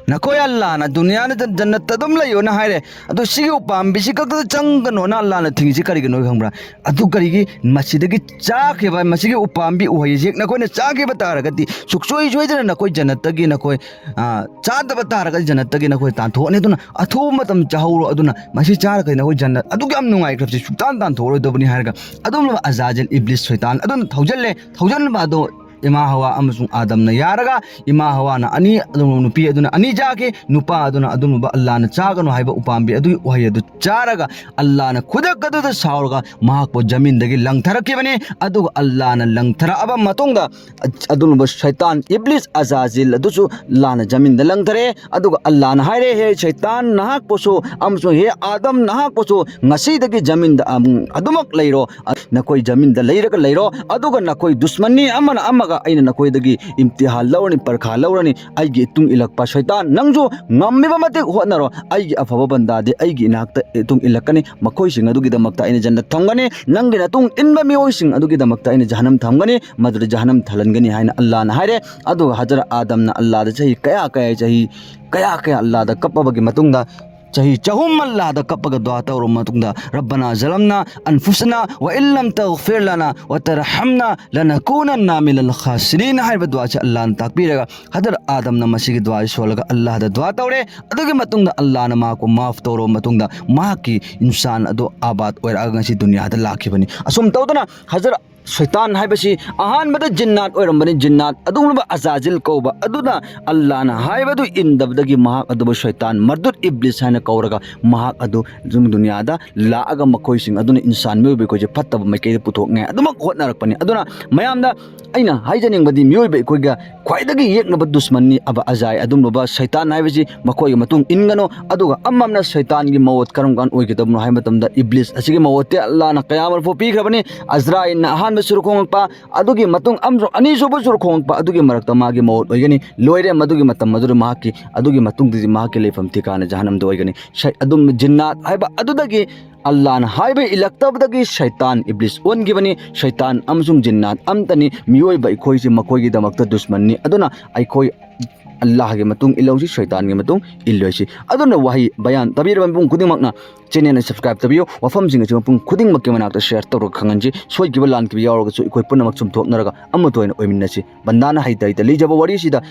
"ꯅꯈꯣꯏ ꯑꯜꯂꯥꯅ ꯗꯨꯅꯤꯌꯥꯗ ꯖꯟ-, ꯖꯟꯅꯠꯇ ꯑꯗꯨꯝ ꯂꯩꯌꯣꯅ ꯍꯥꯏꯔꯦ, ꯑꯗꯣ ꯁꯤꯒꯤ ꯎꯄꯥꯝꯕꯤꯁꯤ ꯈꯛꯇꯗ ꯆꯪꯒꯅꯣꯅ ꯑꯜꯂꯥꯅ ꯊꯤꯡꯉꯤꯁꯤ ꯀꯔꯤꯒꯤꯅꯣ ꯈꯪꯕ꯭ꯔꯥ? ꯑꯗꯨ ꯀꯔꯤꯒꯤ? ꯃꯁꯤꯗꯒꯤ ꯆꯥꯈꯤꯕ, ꯃꯁꯤꯒꯤ ꯎꯄꯥꯝꯕꯤ ꯎꯍꯩꯁꯤ ꯅꯈꯣꯏꯅ ꯆꯥꯈꯤꯕ ꯇꯥꯔꯒꯗꯤ ꯁꯨꯡꯁꯣꯏ ꯁꯣꯏꯗꯅ ꯅꯈꯣꯏ ꯖꯟꯅꯠꯇꯒꯤ ꯅꯈꯣꯏ, ꯑ, ꯆꯥꯗꯕ ꯇꯥꯔꯒꯗꯤ ꯖꯟꯅꯠꯇꯒꯤ ꯅꯈꯣꯏ ꯇꯥꯟꯊꯣꯛꯑꯅꯤ꯫ ꯑꯗꯨꯅ ꯑꯊꯨꯕ ꯃꯇꯝ ꯆꯥꯍꯧꯔꯣ, ꯑꯗꯨꯅ ꯃꯁꯤ ꯆꯥꯔꯒꯗꯤ ꯅꯈꯣꯏ ꯖꯟꯅꯠ ꯑꯗꯨꯛ ꯌꯥꯝ ꯅꯨꯡꯉꯥꯏꯈ꯭ꯔꯕꯁꯤ ꯁꯨꯛꯇꯥꯟ ꯇꯥꯟꯊꯣꯛꯑꯔꯣꯏꯗꯕꯅꯤ" ꯍꯥꯏꯔꯒ ꯑꯗꯨꯝ ꯑꯖꯥꯖꯤꯜ ꯏꯕ꯭ꯂꯤꯁ ꯁꯩꯇꯥꯟ ꯑꯗꯨꯅ ꯊꯧꯖꯤꯜꯂꯦ꯫ ꯊꯧꯖꯤꯟꯕ ꯑꯗꯣ ꯏꯃꯥ ꯍꯋꯥ ꯑꯃꯁꯨꯡ ꯑꯥꯗꯝꯅ ꯌꯥꯔꯒ, ꯏꯃꯥ ꯍꯋꯥꯅ ꯑꯅꯤ, ꯑꯗꯨꯒ ꯅꯨꯄꯤ ꯑꯗꯨꯅ ꯑꯅꯤ ꯆꯥꯈꯤ꯫ ꯅꯨꯄꯥ ꯑꯗꯨꯅ ꯑꯗꯨꯒꯨꯝꯕ ꯑꯜꯂꯥꯅ ꯆꯥꯒꯅꯨ ꯍꯥꯏꯕ ꯎꯄꯥꯝꯕꯤ ꯑꯗꯨꯒꯤ ꯎꯍꯩ ꯑꯗꯨ ꯆꯥꯔꯒ, ꯑꯜꯂꯥꯅ ꯈꯨꯗꯛ ꯑꯗꯨꯗ ꯁꯥꯎꯔꯒ ꯃꯍꯥꯛꯄꯨ ꯖꯃꯤꯟꯗꯒꯤ ꯂꯪꯊꯔꯛꯈꯤꯕꯅꯤ꯫ ꯑꯗꯨꯒ ꯑꯜꯂꯥꯅ ꯂꯪꯊꯔꯛꯑꯕ ꯃꯇꯨꯡꯗ, ꯑꯗꯨꯒꯨꯝꯕ ꯁꯩꯇꯥꯟ ꯏꯕ꯭ꯂꯤꯁ ꯑꯖꯥꯖꯤꯜ ꯑꯗꯨꯁꯨ ꯑꯜꯂꯥꯅ ꯖꯃꯤꯟꯗ ꯂꯪꯊꯔꯛꯑꯦ꯫ ꯑꯗꯨꯒ ꯑꯜꯂꯥꯅ ꯍꯥꯏꯔꯦ, "ꯍꯦ ꯁꯩꯇꯥꯟ, ꯅꯍꯥꯛꯄꯨꯁꯨ ꯑꯃꯁꯨꯡ ꯍꯦ ꯑꯥꯗꯝ, ꯅꯍꯥꯛꯄꯨꯁꯨ ꯉꯁꯤꯗꯒꯤ ꯖꯃꯤꯟꯗ ꯑꯃꯨꯛ ꯑꯗꯨꯃꯛ ꯂꯩꯔꯣ꯫ ꯅꯈꯣꯏ ꯖꯃꯤꯟꯗ ꯂꯩꯔꯒ ꯂꯩꯔꯣ, ꯑꯗꯨꯒ ꯅꯈꯣꯏ ꯗꯨꯁꯃꯟꯅꯤ ꯑꯃꯅ ꯑꯃꯒ ꯑꯩꯅ ꯅꯈꯣꯏꯗꯒꯤ ꯏꯝꯇꯤꯍꯥꯟ ꯂꯧꯔꯅꯤ, ꯄꯔꯈꯥ ꯂꯧꯔꯅꯤ꯫ ꯑꯩꯒꯤ ꯏꯇꯨꯡ ꯏꯜꯂꯛꯄ ꯁꯩꯇꯥꯟ, ꯅꯪꯁꯨ ꯉꯝꯃꯤꯕ ꯃꯇꯤꯛ ꯍꯣꯠꯅꯔꯣ꯫ ꯑꯩꯒꯤ ꯑꯐꯕ ꯕꯟꯗꯥꯗꯤ ꯑꯩꯒꯤ ꯏꯅꯥꯛꯇ ꯏꯇꯨꯡ ꯏꯜꯂꯛꯀꯅꯤ꯫ ꯃꯈꯣꯏꯁꯤꯡ ꯑꯗꯨꯒꯤꯗꯃꯛꯇ ꯑꯩꯅ ꯖꯟꯅꯠ ꯊꯝꯒꯅꯤ꯫ ꯅꯪꯒꯤ ꯅꯇꯨꯡ ꯏꯟꯕ ꯃꯤꯑꯣꯏꯁꯤꯡ ꯑꯗꯨꯒꯤꯗꯃꯛꯇ ꯑꯩꯅ ꯖꯍꯅꯝ ꯊꯝꯒꯅꯤ, ꯃꯗꯨꯗ ꯖꯍꯅꯝ ꯊꯜꯍꯟꯒꯅꯤ" ꯍꯥꯏꯅ ꯑꯜꯂꯥꯅ ꯍꯥꯏꯔꯦ꯫ ꯑꯗꯨꯒ ꯍꯖꯔꯠ ꯑꯥꯗꯝꯅ ꯑꯜꯂꯥꯗ ꯆꯍꯤ ꯀꯌꯥ ꯀꯌꯥ, ꯆꯍꯤ ꯀꯌꯥ ꯀꯌꯥ ꯑꯜꯂꯥꯗ ꯀꯞꯄꯕꯒꯤ ꯃꯇꯨꯡꯗ, ꯆꯍꯤ ꯆꯍꯨꯝ ꯑꯜꯂꯥꯗ ꯀꯞꯄꯒ ꯗꯨꯋꯥ ꯇꯧꯔꯕ ꯃꯇꯨꯡꯗ, "ربنا ظلمنا أنفسنا وإن لم تغفر لنا وترحمنا لنكونن من الخاسرين" ꯍꯥꯏꯔꯤꯕ ꯗꯨꯋꯥꯁꯦ ꯑꯜꯂꯥꯅ ꯇꯥꯛꯄꯤꯔꯒ, ꯍꯖꯔꯠ ꯑꯥꯗꯝꯅ ꯃꯁꯤꯒꯤ ꯗꯨꯋꯥꯁꯤ ꯁꯣꯜꯂꯒ ꯑꯜꯂꯥꯗ ꯗꯨꯋꯥ ꯇꯧꯔꯦ꯫ ꯑꯗꯨꯒꯤ ꯃꯇꯨꯡꯗ ꯑꯜꯂꯥꯅ ꯃꯍꯥꯛꯄꯨ ꯃꯥꯐ ꯇꯧꯔꯕ ꯃꯇꯨꯡꯗ, ꯃꯍꯥꯛꯀꯤ ꯏꯟꯁꯥꯟ ꯑꯗꯨ ꯑꯕꯥꯗ ꯑꯣꯏꯔꯛꯑꯒ ꯉꯁꯤ ꯗꯨꯅꯤꯌꯥꯗ ꯂꯥꯛꯈꯤꯕꯅꯤ꯫ ꯑꯁꯨꯝ ꯇꯧꯗꯅ ꯍꯖꯔꯠ ꯁꯩꯇꯥꯟ ꯍꯥꯏꯕꯁꯤ ꯑꯍꯥꯟꯕꯗ ꯖꯤꯟꯅꯥꯠ ꯑꯣꯏꯔꯝꯕꯅꯤ꯫ ꯖꯤꯟꯅꯥꯠ ꯑꯗꯨꯒꯨꯝꯂꯕ ꯑꯖꯥꯖꯤꯜ ꯀꯧꯕ ꯑꯗꯨꯅ ꯑꯜꯂꯥꯅ ꯍꯥꯏꯕꯗꯨ ꯏꯟꯗꯕꯗꯒꯤ ꯃꯍꯥꯛ ꯑꯗꯨꯕꯨ ꯁꯩꯇꯥꯟ ꯃꯔꯗꯨꯠ ꯏꯕ꯭ꯂꯤꯁ ꯍꯥꯏꯅ ꯀꯧꯔꯒ, ꯃꯍꯥꯛ ꯑꯗꯨ ꯁꯨꯝ ꯗꯨꯅꯤꯌꯥꯗ ꯂꯥꯛꯑꯒ ꯃꯈꯣꯏꯁꯤꯡ ꯑꯗꯨꯅ ꯏꯟꯁꯥꯟ ꯃꯤꯑꯣꯏꯕ ꯑꯩꯈꯣꯏꯁꯦ ꯐꯠꯇꯕ ꯃꯥꯏꯀꯩꯗ ꯄꯨꯊꯣꯛꯅꯤꯡꯉꯥꯏ ꯑꯗꯨꯃꯛ ꯍꯣꯠꯅꯔꯛꯄꯅꯤ꯫ ꯑꯗꯨꯅ ꯃꯌꯥꯝꯗ ꯑꯩꯅ ꯍꯥꯏꯖꯅꯤꯡꯕꯗꯤ, ꯃꯤꯑꯣꯏꯕ ꯑꯩꯈꯣꯏꯒ ꯈ꯭ꯋꯥꯏꯗꯒꯤ ꯌꯦꯛꯅꯕ ꯗꯨꯁꯃꯟꯅꯤ ꯑꯕ ꯑꯖꯥꯏ ꯑꯗꯨꯒꯨꯝꯂꯕ ꯁꯩꯇꯥꯟ ꯍꯥꯏꯕꯁꯤ꯫ ꯃꯈꯣꯏꯒꯤ ꯃꯇꯨꯡ ꯏꯟꯒꯅꯨ꯫ ꯑꯗꯨꯒ ꯑꯃꯝꯅ ꯁꯩꯇꯥꯟꯒꯤ ꯃꯧꯠ ꯀꯔꯝ ꯀꯥꯟ ꯑꯣꯏꯒꯗꯕꯅꯣ ꯍꯥꯏꯕ ꯃꯇꯝꯗ, ꯏꯕ꯭ꯂꯤꯁ ꯑꯁꯤꯒꯤ ꯃꯧꯠꯇꯤ ꯑꯜꯂꯥꯅ ꯀꯌꯥꯃꯔꯨꯛ ꯄꯤꯈ꯭ꯔꯕꯅꯤ꯫ ꯑꯖ꯭ꯔꯥꯏꯜꯅ ꯑꯍꯥꯟꯕ ꯁꯨꯔ ꯈꯣꯡꯉꯛꯄ, ꯑꯗꯨꯒꯤ ꯃꯇꯨꯡ ꯑꯃꯁꯨꯡ ꯑꯅꯤꯁꯨꯕ ꯁꯨꯔ ꯈꯣꯡꯉꯛꯄ ꯑꯗꯨꯒꯤ ꯃꯔꯛꯇ ꯃꯥꯒꯤ ꯃꯧꯠ ꯑꯣꯏꯒꯅꯤ꯫ ꯂꯣꯏꯔꯦ꯫ ꯃꯗꯨꯒꯤ ꯃꯇꯝ ꯑꯗꯨꯗ ꯃꯍꯥꯛꯀꯤ, ꯑꯗꯨꯒꯤ ꯃꯇꯨꯡꯗꯗꯤ ꯃꯍꯥꯛꯀꯤ ꯂꯩꯐꯝ ꯊꯤꯀꯥꯅ ꯖꯍꯅꯝꯗ ꯑꯣꯏꯒꯅꯤ꯫ ꯁꯩ-, ꯑꯗꯨꯝ ꯖꯤꯟꯅꯥꯠ ꯍꯥꯏꯕ ꯑꯗꯨꯗꯒꯤ ꯑꯜꯂꯥꯅ ꯍꯥꯏꯕ ꯏꯜꯂꯛꯇꯕꯗꯒꯤ ꯁꯩꯇꯥꯟ ꯏꯕ꯭ꯂꯤꯁ ꯑꯣꯟꯈꯤꯕꯅꯤ꯫ ꯁꯩꯇꯥꯟ ꯑꯃꯁꯨꯡ ꯖꯤꯟꯅꯥꯠ ꯑꯝꯇꯅꯤ꯫ ꯃꯤꯑꯣꯏꯕ ꯑꯩꯈꯣꯏꯁꯤ ꯃꯈꯣꯏꯒꯤꯗꯃꯛꯇ ꯗꯨꯁꯃꯟꯅꯤ꯫ ꯑꯗꯨꯅ ꯑꯩꯈꯣꯏ ꯑꯜꯂꯥꯍꯒꯤ ꯃꯇꯨꯡ ꯏꯜꯂꯧꯁꯤ, ꯁꯩꯇꯥꯟꯒꯤ ꯃꯇꯨꯡ ꯏꯜꯂꯣꯏꯁꯤ꯫ ꯑꯗꯨꯅ ꯋꯥꯍꯩ ꯕꯌꯥꯟ ꯇꯥꯕꯤꯔꯕ ꯃꯤꯄꯨꯝ ꯈꯨꯗꯤꯡꯃꯛꯅ ꯆꯦꯅꯦꯜ ꯑꯁꯤ ꯁꯕꯁꯀ꯭ꯔꯥꯏꯕ ꯇꯧꯕꯤꯌꯨ꯫ ꯋꯥꯐꯝꯁꯤꯡ ꯑꯁꯤ ꯃꯤꯄꯨꯝ ꯈꯨꯗꯤꯡꯃꯛꯀꯤ ꯃꯅꯥꯛꯇ ꯁꯤꯌꯔ ꯇꯧꯔꯒ ꯈꯪꯍꯟꯁꯤ꯫ ꯁꯣꯏꯈꯤꯕ ꯂꯥꯟꯈꯤꯕ ꯌꯥꯎꯔꯒꯁꯨ ꯑꯩꯈꯣꯏ ꯄꯨꯝꯅꯃꯛ ꯆꯨꯝꯊꯣꯛꯅꯔꯒ ꯑꯃꯠꯇ ꯑꯣꯏꯅ ꯑꯣꯏꯃꯤꯟꯅꯁꯤ꯫ ꯕꯟꯗꯥꯅ ꯍꯩꯇ ꯍꯩꯇ ꯂꯤꯖꯕ ꯋꯥꯔꯤꯁꯤꯗ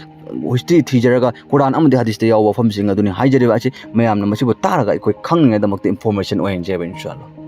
ꯍꯤꯁꯇ꯭ꯔꯤ ꯊꯤꯖꯔꯒ ꯀꯨꯔꯥꯟ ꯑꯃꯗꯤ ꯍꯗꯤꯁꯇ ꯌꯥꯎꯕ ꯋꯥꯐꯝꯁꯤꯡ ꯑꯗꯨꯅꯤ ꯍꯥꯏꯖꯔꯤꯕ ꯑꯁꯤ꯫ ꯃꯌꯥꯝꯅ ꯃꯁꯤꯕꯨ ꯇꯥꯔꯒ ꯑꯩꯈꯣꯏ ꯈꯪꯅꯤꯡꯉꯥꯏꯗꯃꯛꯇ ꯏꯟꯐꯣꯔꯃꯦꯁꯟ ꯑꯣꯏꯍꯟꯖꯦꯕ, ꯏꯟꯁꯥ ꯑꯜꯂꯥ꯫